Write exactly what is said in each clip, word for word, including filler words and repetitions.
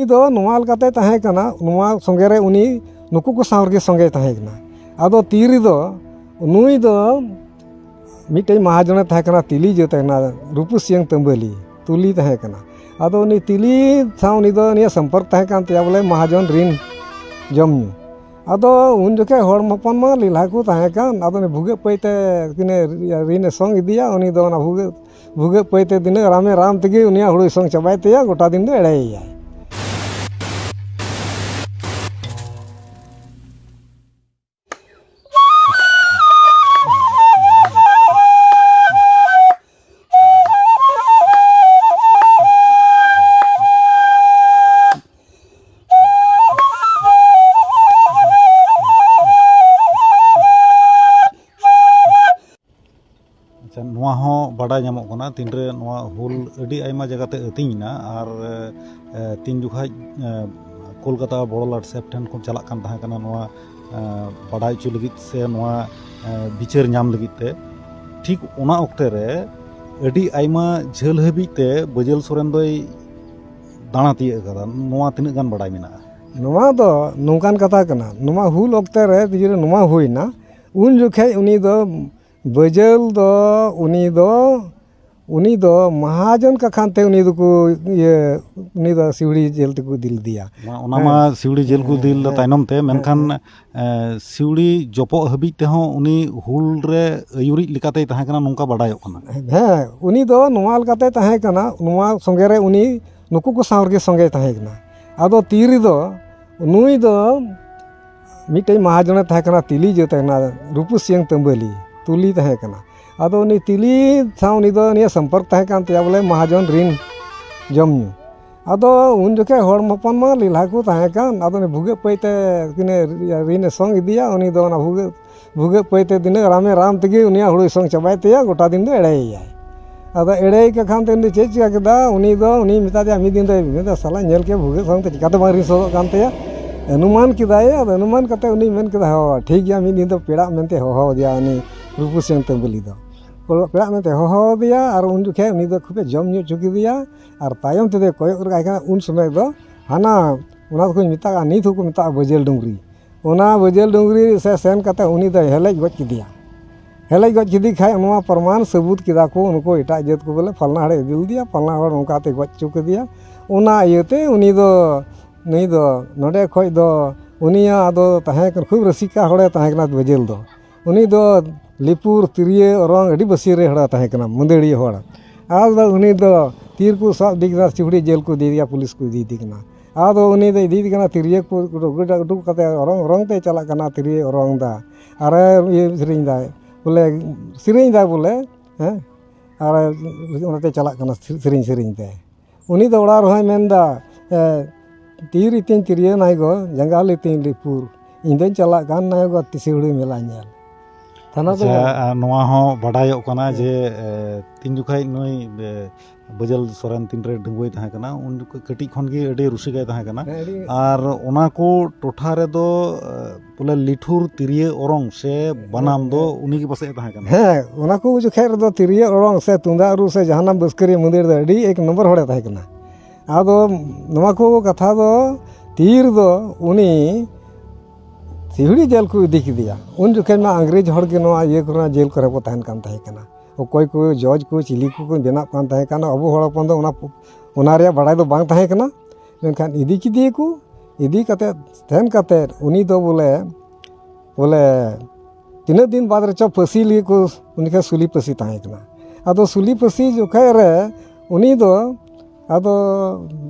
ᱫᱚ ᱱᱚᱣᱟ ᱞᱮᱠᱟᱛᱮ ᱛᱟᱦᱮᱸ ᱠᱟᱱᱟ, ᱱᱚᱣᱟ ᱥᱚᱸᱜᱮ ᱨᱮ ᱩᱱᱤ ᱱᱩᱠᱩ ᱠᱚ ᱥᱟᱶ ᱨᱮᱜᱮ ᱥᱚᱸᱜᱮ ᱛᱟᱦᱮᱸ ᱠᱟᱱᱟ᱾ ᱟᱫᱚ ᱛᱤ ᱨᱮᱫᱚ ᱱᱩᱭ ᱫᱚ ᱢᱤᱫᱴᱮᱡ ᱢᱟᱦᱟᱡᱚᱱᱮ ᱛᱟᱦᱮᱸ ᱠᱟᱱᱟ, ᱛᱤᱞᱤ ᱡᱟᱹᱛ ᱛᱟᱦᱮᱸ ᱠᱟᱱᱟ, ᱨᱩᱯᱩ ᱥᱤᱭᱟᱹᱝ ᱛᱟᱹᱢᱵᱟᱹᱞᱤ, ᱛᱩᱞᱤ ᱛᱟᱦᱮᱸ ᱠᱟᱱᱟ᱾ ᱟᱫᱚ ᱩᱱᱤ ᱛᱤᱞᱤ ᱥᱟᱶ ᱩᱱᱤ ᱫᱚ ᱱᱤᱭᱟᱹ ᱥᱚᱢᱯᱚᱨᱠ ᱛᱟᱦᱮᱸ ᱠᱟᱱ ᱛᱟᱭᱟ, ᱵᱚᱞᱮ ᱢᱟᱦᱟᱡᱚᱱ ᱨᱤᱱ ᱡᱚᱢ ᱧᱩ᱾ ᱟᱫᱚ ᱩᱱ ᱡᱚᱠᱷᱮᱡ ᱦᱚᱲ ᱦᱚᱯᱚᱱ ᱢᱟ ᱞᱮᱞᱦᱟ ᱠᱚ ᱛᱟᱦᱮᱸ ᱠᱟᱱ, ᱟᱫᱚ ᱩᱱᱤ ᱵᱷᱩᱜᱟᱹᱜ ᱯᱟᱹᱭ ᱛᱮ ᱠᱤᱱᱮ ᱨᱤᱱ ᱮ ᱥᱚᱝ ᱤᱫᱤᱭᱟ, ᱩᱱᱤ ᱫᱚ ᱚᱱᱟ ᱵᱷᱩᱜᱟᱹᱜ, ᱵᱷᱩᱜᱟᱹᱜ ᱯᱟᱹᱭ ᱛᱮ ᱛᱤᱱᱟᱹᱜ ᱨᱟᱢᱮ ᱨᱟᱢ ᱛᱮᱜᱮ ᱩᱱᱤᱭᱟᱜ ᱦᱩᱲᱩᱭ ᱥᱚᱝ ᱪᱟᱵᱟᱭ ᱛᱟᱭᱟ, ᱜᱚᱴᱟ ᱫᱤᱱ ᱫᱚ ᱮᱲᱮᱭᱮᱭᱟᱭ᱾ ᱟᱪᱪᱷᱟ, ᱱᱚᱣᱟ ᱦᱚᱸ ᱵᱟᱰᱟᱭ ᱧᱟᱢᱚᱜ ᱠᱟᱱᱟ, ᱛᱤᱱᱨᱮ ᱱᱚᱣᱟ ᱦᱩᱞ ᱟᱹᱰᱤ ᱟᱭᱢᱟ ᱡᱟᱭᱜᱟᱛᱮ ᱟᱹᱛᱤᱧ ᱮᱱᱟ, ᱟᱨ, ᱮ, ᱛᱤᱱ ᱡᱚᱠᱷᱟᱡ, ᱮ, ᱠᱳᱞᱠᱟᱛᱟ ᱵᱚᱲᱚ ᱞᱟᱴ ᱥᱮᱵ ᱴᱷᱮᱱ ᱠᱷᱚᱱ ᱪᱟᱞᱟᱜ ᱠᱟᱱ ᱛᱟᱦᱮᱸ ᱠᱟᱱᱟ ᱱᱚᱣᱟ, ᱮ, ᱵᱟᱰᱟᱭ ᱦᱚᱪᱚ ᱞᱟᱹᱜᱤᱫ ᱥᱮ ᱱᱚᱣᱟ, ᱮ, ᱵᱤᱪᱟᱹᱨ ᱧᱟᱢ ᱞᱟᱹᱜᱤᱫ ᱛᱮ, ᱴᱷᱤᱠ ᱚᱱᱟ ᱚᱠᱛᱮ ᱨᱮ ᱟᱹᱰᱤ ᱟᱭᱢᱟ ᱡᱷᱟᱹᱞ ᱦᱟᱹᱵᱤᱡ ᱛᱮ ᱵᱟᱹᱡᱟᱹᱞ ᱥᱚᱨᱮᱱ ᱫᱚᱭ ᱫᱟᱬᱟ ᱛᱤᱭᱟᱹᱜ ᱟᱠᱟᱫᱟ᱾ ᱱᱚᱣᱟ ᱛᱤᱱᱟᱹᱜ ᱜᱟᱱ ᱵᱟᱰᱟᱭ ᱢᱮᱱᱟᱜᱼᱟ? ᱱᱚᱣᱟ ᱫᱚ ᱱᱚᱝᱠᱟᱱ ᱠᱟᱛᱷᱟ ᱠᱟᱱᱟ, ᱱᱚᱣᱟ ᱦᱩᱞ ᱚᱠᱛᱮ ᱨᱮ ᱡᱩᱫᱤ ᱱᱚᱣᱟ ᱦᱩᱭᱱᱟ, ᱩᱱ ᱡᱚᱠᱷᱮᱡ ᱩᱱᱤ ᱫᱚ ᱵᱟᱹᱡᱟᱹᱞ ᱫᱚ, ᱩᱱᱤ ᱫᱚ, ᱩᱱᱤ ᱫᱚ ᱢᱟᱦᱟᱡᱚᱱ ᱠᱟᱠᱷᱟᱱ ᱛᱮ ᱩᱱᱤ ᱫᱚᱠᱚ, ᱤᱭᱟᱹ, ᱩᱱᱤ ᱫᱚ ᱥᱤᱣᱲᱤ ᱡᱮᱞ ᱛᱮᱠᱚ ᱤᱫᱤ ᱞᱮᱫᱮᱭᱟ᱾ ᱚᱱᱟ, ᱚᱱᱟ ᱦᱮᱸ᱾ ᱢᱟ ᱥᱤᱣᱲᱤ ᱡᱮᱞ ᱠᱚ ᱤᱫᱤ ᱞᱮᱫᱟ ᱦᱮᱸ, ᱛᱟᱭᱱᱚᱢ ᱛᱮ, ᱦᱮᱸ, ᱢᱮᱱᱠᱷᱟᱱ, ᱦᱮᱸ᱾ ᱮ, ᱥᱤᱣᱲᱤ ᱡᱚᱯᱚᱜ ᱦᱟᱹᱵᱤᱡ ᱛᱮᱦᱚᱸ ᱩᱱᱤ ᱦᱩᱞ ᱨᱮ ᱟᱹᱭᱩᱨᱤᱡ ᱞᱮᱠᱟᱛᱮᱭ ᱛᱟᱦᱮᱸ ᱠᱟᱱᱟ, ᱱᱚᱝᱠᱟ ᱵᱟᱰᱟᱭᱚᱜ ᱠᱟᱱᱟ᱾ ᱦᱮᱸ, ᱩᱱᱤ ᱫᱚ ᱱᱚᱣᱟ ᱞᱮᱠᱟᱛᱮ ᱛᱟᱦᱮᱸ ᱠᱟᱱᱟ, ᱱᱚᱣᱟ ᱥᱚᱸᱜᱮ ᱨᱮ ᱩᱱᱤ ᱱᱩᱠᱩ ᱠᱚ ᱥᱟᱶ ᱨᱮᱜᱮ ᱥᱚᱸᱜᱮ ᱛᱟᱦᱮᱸ ᱠᱟᱱᱟ᱾ ᱟᱫᱚ ᱛᱤ ᱨᱮᱫᱚ ᱱᱩᱭ ᱫᱚ ᱢᱤᱫᱴᱮᱡ ᱢᱟᱦᱟᱡᱚᱱᱮ ᱛᱟᱦᱮᱸ ᱠᱟᱱᱟ, ᱛᱤᱞᱤ ᱡᱟᱹᱛ ᱛᱟᱦᱮᱸ ᱠᱟᱱᱟ, ᱨᱩᱯᱩ ᱥᱤᱭᱟᱹᱝ ᱛᱟᱹᱢᱵᱟᱹᱞᱤ, ᱛᱩᱞᱤ ᱛᱟᱦᱮᱸ ᱠᱟᱱᱟ᱾ ᱟᱫᱚ ᱩᱱᱤ ᱛᱤᱞᱤ ᱥᱟᱶ ᱩᱱᱤ ᱫᱚ ᱱᱤᱭᱟᱹ ᱥᱚᱢᱯᱚᱨᱠ ᱛᱟᱦᱮᱸ ᱠᱟᱱ ᱛᱟᱭᱟ, ᱵᱚᱞᱮ ᱢᱟᱦᱟᱡᱚᱱ ᱨᱤᱱ ᱡᱚᱢ ᱧᱩ᱾ ᱟᱫᱚ ᱩᱱ ᱡᱚᱠᱷᱮᱡ ᱦᱚᱲ ᱦᱚᱯᱚᱱ ᱢᱟ ᱞᱮᱞᱦᱟ ᱠᱚ ᱛᱟᱦᱮᱸ ᱠᱟᱱ, ᱟᱫᱚ ᱩᱱᱤ ᱵᱷᱩᱜᱟᱹᱜ ᱯᱟᱹᱭ ᱛᱮ ᱠᱤᱱᱮ ᱨᱤᱱ ᱮ ᱥᱚᱝ ᱤᱫᱤᱭᱟ, ᱩᱱᱤ ᱫᱚ ᱚᱱᱟ ᱵᱷᱩᱜᱟᱹᱜ ᱵᱷᱩᱜᱟᱹᱜ ᱯᱟᱹᱭ ᱛᱮ ᱛᱤᱱᱟᱹᱜ ᱨᱟᱢᱮ ᱨᱟᱢ ᱛᱮᱜᱮ ᱩᱱᱤᱭᱟᱜ ᱦᱩᱲᱩᱭ ᱥᱚᱝ ᱪᱟᱵᱟᱭ ᱛᱟᱭᱟ, ᱜᱚᱴᱟ ᱫᱤᱱ ᱫᱚ ᱮᱲᱮᱭᱮᱭᱟᱭ᱾ ᱟᱫᱚ ᱮᱲᱮᱭᱮ ᱠᱟᱱ ᱠᱷᱟᱱ ᱛᱮ ᱩᱱᱤ ᱫᱚ ᱪᱮᱫ ᱪᱤᱠᱟ ᱠᱮᱫᱟ? ᱩᱱᱤ ᱫᱚ, ᱩᱱᱤ ᱢᱮᱛᱟ ᱫᱮᱭᱟ ᱢᱤᱫ ᱫᱤᱱ ᱫᱚ, ᱢᱮᱱᱫᱟ, "ᱥᱟᱞᱟ, ᱧᱮᱞ ᱠᱮᱫ ᱵᱷᱩᱜᱟᱹᱜ ᱥᱚᱝ ᱛᱮ ᱪᱤᱠᱟᱛᱮ ᱵᱟᱝ ᱨᱤᱱ ᱥᱚᱫᱚᱜ ᱠᱟᱱ ᱛᱟᱭᱟ?" ᱚᱱᱩᱢᱟᱱ ᱠᱮᱫᱟᱭ᱾ ᱟᱫᱚ ᱚᱱᱩᱢᱟᱱ ᱠᱟᱛᱮ ᱩᱱᱤ ᱢᱮᱱ ᱠᱮᱫᱟ, "ᱦᱚᱸ, ᱴᱷᱤᱠ ᱜᱮᱭᱟ, ᱢᱤᱫ ᱫᱤᱱ ᱫᱚ ᱯᱮᱲᱟᱜ ᱢᱮᱱᱛᱮ ᱦᱚᱦᱚ ᱟᱫᱮᱭᱟ ᱩᱱᱤ ᱨᱩᱯᱩ ᱥᱤᱝ ᱛᱟᱹᱢᱵᱟᱹᱞᱤ ᱫᱚ᱾ ᱯᱮᱲᱟᱜ ᱢᱮᱱᱛᱮ ᱦᱚᱦᱚ ᱟᱫᱮᱭᱟ ᱟᱨ ᱩᱱ ᱡᱚᱠᱷᱮᱡ ᱩᱱᱤ ᱫᱚ ᱠᱷᱩᱵᱮ ᱡᱚᱢ ᱧᱩ ᱦᱚᱪᱚ ᱠᱮᱫᱮᱭᱟ ᱟᱨ ᱛᱟᱭᱚᱢ ᱛᱮᱫᱚᱭ ᱠᱚᱭᱚᱜ ᱨᱮ ᱠᱟᱭ ᱠᱟᱱᱟ, ᱩᱱ ᱥᱚᱢᱚᱭ ᱫᱚ ᱦᱟᱱᱟ, ᱚᱱᱟ ᱫᱚᱠᱚ ᱢᱮᱛᱟᱜᱼᱟ, ᱱᱤᱛ ᱦᱚᱸᱠᱚ ᱢᱮᱛᱟᱜᱼᱟ ᱵᱟᱹᱡᱟᱹᱞ ᱰᱩᱝᱨᱤ᱾ ᱚᱱᱟ ᱵᱟᱹᱡᱟᱹᱞ ᱰᱩᱝᱨᱤ ᱥᱮ ᱥᱮᱱ ᱠᱟᱛᱮ ᱩᱱᱤ ᱫᱚᱭ ᱦᱮᱞᱮᱡ ᱜᱚᱡ ᱠᱮᱫᱮᱭᱟ᱾ ᱦᱮᱞᱮᱡ ᱜᱚᱡ ᱠᱮᱫᱮ ᱠᱷᱟᱡ ᱱᱚᱣᱟ ᱯᱨᱚᱢᱟᱱ ᱥᱟᱹᱵᱩᱛ ᱠᱮᱫᱟ ᱠᱚ ᱩᱱᱠᱩ ᱮᱴᱟᱜ ᱡᱟᱹᱛ ᱠᱚ, ᱵᱚᱞᱮ ᱯᱷᱟᱞᱱᱟ ᱦᱚᱲᱮ ᱤᱫᱤ ᱞᱮᱫᱮᱭᱟ, ᱯᱷᱟᱞᱱᱟ ᱦᱚᱲ ᱱᱚᱝᱠᱟ ᱛᱮ ᱜᱚᱡ ᱦᱚᱪᱚ ᱠᱮᱫᱮᱭᱟ᱾ ᱚᱱᱟ ᱤᱭᱟᱹᱛᱮ ᱩᱱᱤ ᱫᱚ, ᱱᱩᱭ ᱫᱚ ᱱᱚᱰᱮ ᱠᱷᱚᱡ ᱫᱚ, ᱩᱱᱤᱭᱟᱜ ᱟᱫᱚ ᱛᱟᱦᱮᱸ ᱠᱟᱱᱟ, ᱠᱷᱩᱵ ᱨᱟᱹᱥᱤᱠᱟ ᱦᱚᱲᱮ ᱛᱟᱦᱮᱸ ᱠᱟᱱᱟ ᱵᱟᱹᱡᱟᱹᱞ ᱫᱚ᱾ ᱩᱱᱤ ᱫᱚ ᱞᱤᱯᱩᱨ, ᱛᱤᱨᱭᱟᱹ ᱚᱨᱚᱝ ᱟᱹᱰᱤ ᱵᱟᱹᱥᱤ ᱨᱮ ᱦᱚᱲᱮ ᱛᱟᱦᱮᱸ ᱠᱟᱱᱟ, ᱢᱩᱸᱫᱟᱹᱲᱤᱭᱟᱹ ᱦᱚᱲ᱾ ᱟᱨ ᱫᱚ ᱩᱱᱤ ᱫᱚ ᱛᱤᱨ ᱠᱚ ᱥᱟᱵ ᱤᱫᱤ ᱠᱮᱫᱟ, ᱪᱤᱦᱩᱲᱤ ᱡᱮᱞ ᱠᱚ ᱤᱫᱤᱭᱮᱭᱟ, ᱯᱩᱞᱤᱥ ᱠᱚ ᱤᱫᱤᱭᱮᱫᱮ ᱠᱟᱱᱟ᱾ ᱟᱫᱚ ᱩᱱᱤ ᱫᱚ ᱤᱫᱤᱭᱮᱫᱮ ᱠᱟᱱᱟ, ᱛᱤᱨᱭᱟᱹ ᱠᱚ ᱩᱰᱩᱠ, ᱩᱰᱩᱠ ᱠᱟᱛᱮ ᱚᱨᱚᱝ, ᱚᱨᱚᱝ ᱛᱮ ᱪᱟᱞᱟᱜ ᱠᱟᱱᱟ, ᱛᱤᱨᱭᱟᱹ ᱚᱨᱚᱝ ᱫᱟ᱾ ᱟᱨᱮ ᱤᱭᱟᱹ ᱥᱮᱨᱮᱧ ᱫᱟᱭ, ᱵᱚᱞᱮ ᱥᱮᱨᱮᱧ ᱫᱟᱭ ᱵᱚᱞᱮ, ᱦᱮᱸ, ᱟᱨ ᱚᱱᱟᱛᱮ ᱪᱟᱞᱟᱜ ᱠᱟᱱᱟ ᱥᱮᱨᱮᱧ ᱥᱮᱨᱮᱧ ᱛᱮ᱾ ᱩᱱᱤ ᱫᱚ ᱚᱲᱟᱜ ᱨᱮᱦᱚᱸᱭ ᱢᱮᱱᱫᱟ, ᱮ, "ᱛᱤ ᱨᱮᱛᱤᱧ ᱛᱤᱨᱭᱟᱹ ᱱᱟᱭ ᱜᱚ, ᱡᱟᱸᱜᱟ ᱨᱮᱛᱤᱧ ᱞᱤᱯᱩᱨ, ᱤᱧ ᱫᱚᱧ ᱪᱟᱞᱟᱜ ᱠᱟᱱ ᱱᱟᱭ ᱜᱚ ᱛᱤᱥᱤ ᱦᱩᱲᱩ ᱢᱮᱞᱟ ᱧᱮᱞ᱾" ᱛᱷᱟᱱᱟ ᱫᱚ ᱟᱪᱪᱷᱟ, ᱵᱟᱝ᱾ ᱟᱨ ᱱᱚᱣᱟ ᱦᱚᱸ ᱵᱟᱰᱟᱭᱚᱜ ᱠᱟᱱᱟ ᱦᱮᱸ᱾ ᱡᱮ, ᱮ, ᱛᱤᱱ ᱡᱚᱠᱷᱟᱡ ᱱᱩᱭ, ᱮ, ᱵᱟᱹᱡᱟᱹᱞ ᱥᱚᱨᱮᱱ ᱛᱤᱱᱨᱮ ᱰᱟᱺᱜᱩᱣᱟᱹᱭ ᱛᱟᱦᱮᱸ ᱠᱟᱱᱟ, ᱩᱱ ᱡᱚᱠᱷᱚᱡ ᱠᱟᱹᱴᱤᱡ ᱠᱷᱚᱱ ᱜᱮ ᱟᱹᱰᱤ ᱨᱩᱥᱤᱠᱟᱭ ᱛᱟᱦᱮᱸ ᱠᱟᱱᱟ᱾ ᱦᱮᱸ, ᱟᱹᱰᱤ ᱟᱨ ᱚᱱᱟ ᱠᱚ ᱴᱚᱴᱷᱟ ᱨᱮᱫᱚ, ᱮ, ᱵᱚᱞᱮ ᱞᱤᱴᱷᱩᱨ ᱛᱤᱨᱭᱟᱹ ᱚᱨᱚᱝ ᱥᱮ ᱵᱟᱱᱟᱢ ᱫᱚ ᱦᱮᱸ᱾ ᱩᱱᱤ ᱜᱮ ᱯᱟᱥᱮᱡ ᱮ ᱛᱟᱦᱮᱸ ᱠᱟᱱᱟ᱾ ᱦᱮᱸ, ᱚᱱᱟ ᱠᱚ ᱡᱚᱠᱷᱮᱡ ᱨᱮᱫᱚ ᱛᱤᱨᱭᱟᱹ ᱚᱨᱚᱝ ᱥᱮ ᱛᱩᱢᱫᱟᱜ ᱨᱩ ᱥᱮ ᱡᱟᱦᱟᱱᱟᱜ ᱵᱟᱹᱥᱠᱟᱹ ᱨᱮᱭᱟᱜ ᱢᱩᱫᱟᱹᱲ ᱫᱚ ᱟᱹᱰᱤ ᱮᱠ ᱱᱚᱢᱵᱚᱨ ᱦᱚᱲᱮ ᱛᱟᱦᱮᱸ ᱠᱟᱱᱟ᱾ ᱟᱫᱚ ᱱᱚᱣᱟ ᱠᱚ ᱠᱟᱛᱷᱟ ᱫᱚ ᱛᱤᱨ ᱫᱚ ᱩᱱᱤ ᱥᱤᱣᱲᱤ ᱡᱮᱞ ᱠᱚ ᱤᱫᱤ ᱠᱮᱫᱮᱭᱟ᱾ ᱩᱱ ᱡᱚᱠᱷᱮᱡ ᱢᱟ ᱤᱝᱨᱮᱡᱽ ᱦᱚᱲ ᱜᱮ ᱱᱚᱣᱟ ᱤᱭᱟᱹ ᱠᱚᱨᱮ, ᱡᱮᱞ ᱠᱚᱨᱮ ᱠᱚ ᱛᱟᱦᱮᱱ ᱠᱟᱱ ᱛᱟᱦᱮᱸ ᱠᱟᱱᱟ᱾ ᱚᱠᱚᱭ ᱠᱚ ᱡᱚᱡᱽ ᱠᱚ ᱪᱤᱞᱤ ᱠᱚᱠᱚ ᱵᱮᱱᱟᱜ ᱠᱟᱱ ᱛᱟᱦᱮᱸ ᱠᱟᱱᱟ, ᱟᱵᱚ ᱦᱚᱲ ᱦᱚᱯᱚᱱ ᱫᱚ ᱚᱱᱟ, ᱚᱱᱟ ᱨᱮᱭᱟᱜ ᱵᱟᱲᱟᱭ ᱫᱚ ᱵᱟᱝ ᱛᱟᱦᱮᱸ ᱠᱟᱱᱟ᱾ ᱢᱮᱱᱠᱷᱟᱱ ᱤᱫᱤ ᱠᱮᱫᱮᱭᱟᱠᱚ, ᱤᱫᱤ ᱠᱟᱛᱮᱫ, ᱥᱮᱱ ᱠᱟᱛᱮᱫ ᱩᱱᱤ ᱫᱚ ᱵᱚᱞᱮ, ᱵᱚᱞᱮ ᱛᱤᱱᱟᱹᱜ ᱫᱤᱱ ᱵᱟᱫᱽ ᱨᱮᱪᱚ ᱯᱟᱹᱥᱤ ᱞᱟᱹᱜᱤᱫ ᱠᱚ, ᱩᱱᱤ ᱠᱷᱟᱱ ᱥᱩᱞᱤ ᱯᱟᱹᱥᱤ ᱛᱟᱦᱮᱸ ᱠᱟᱱᱟ᱾ ᱟᱫᱚ ᱥᱩᱞᱤ ᱯᱟᱹᱥᱤ ᱡᱚᱠᱷᱮᱡ ᱨᱮ ᱩᱱᱤ ᱫᱚ ᱟᱫᱚ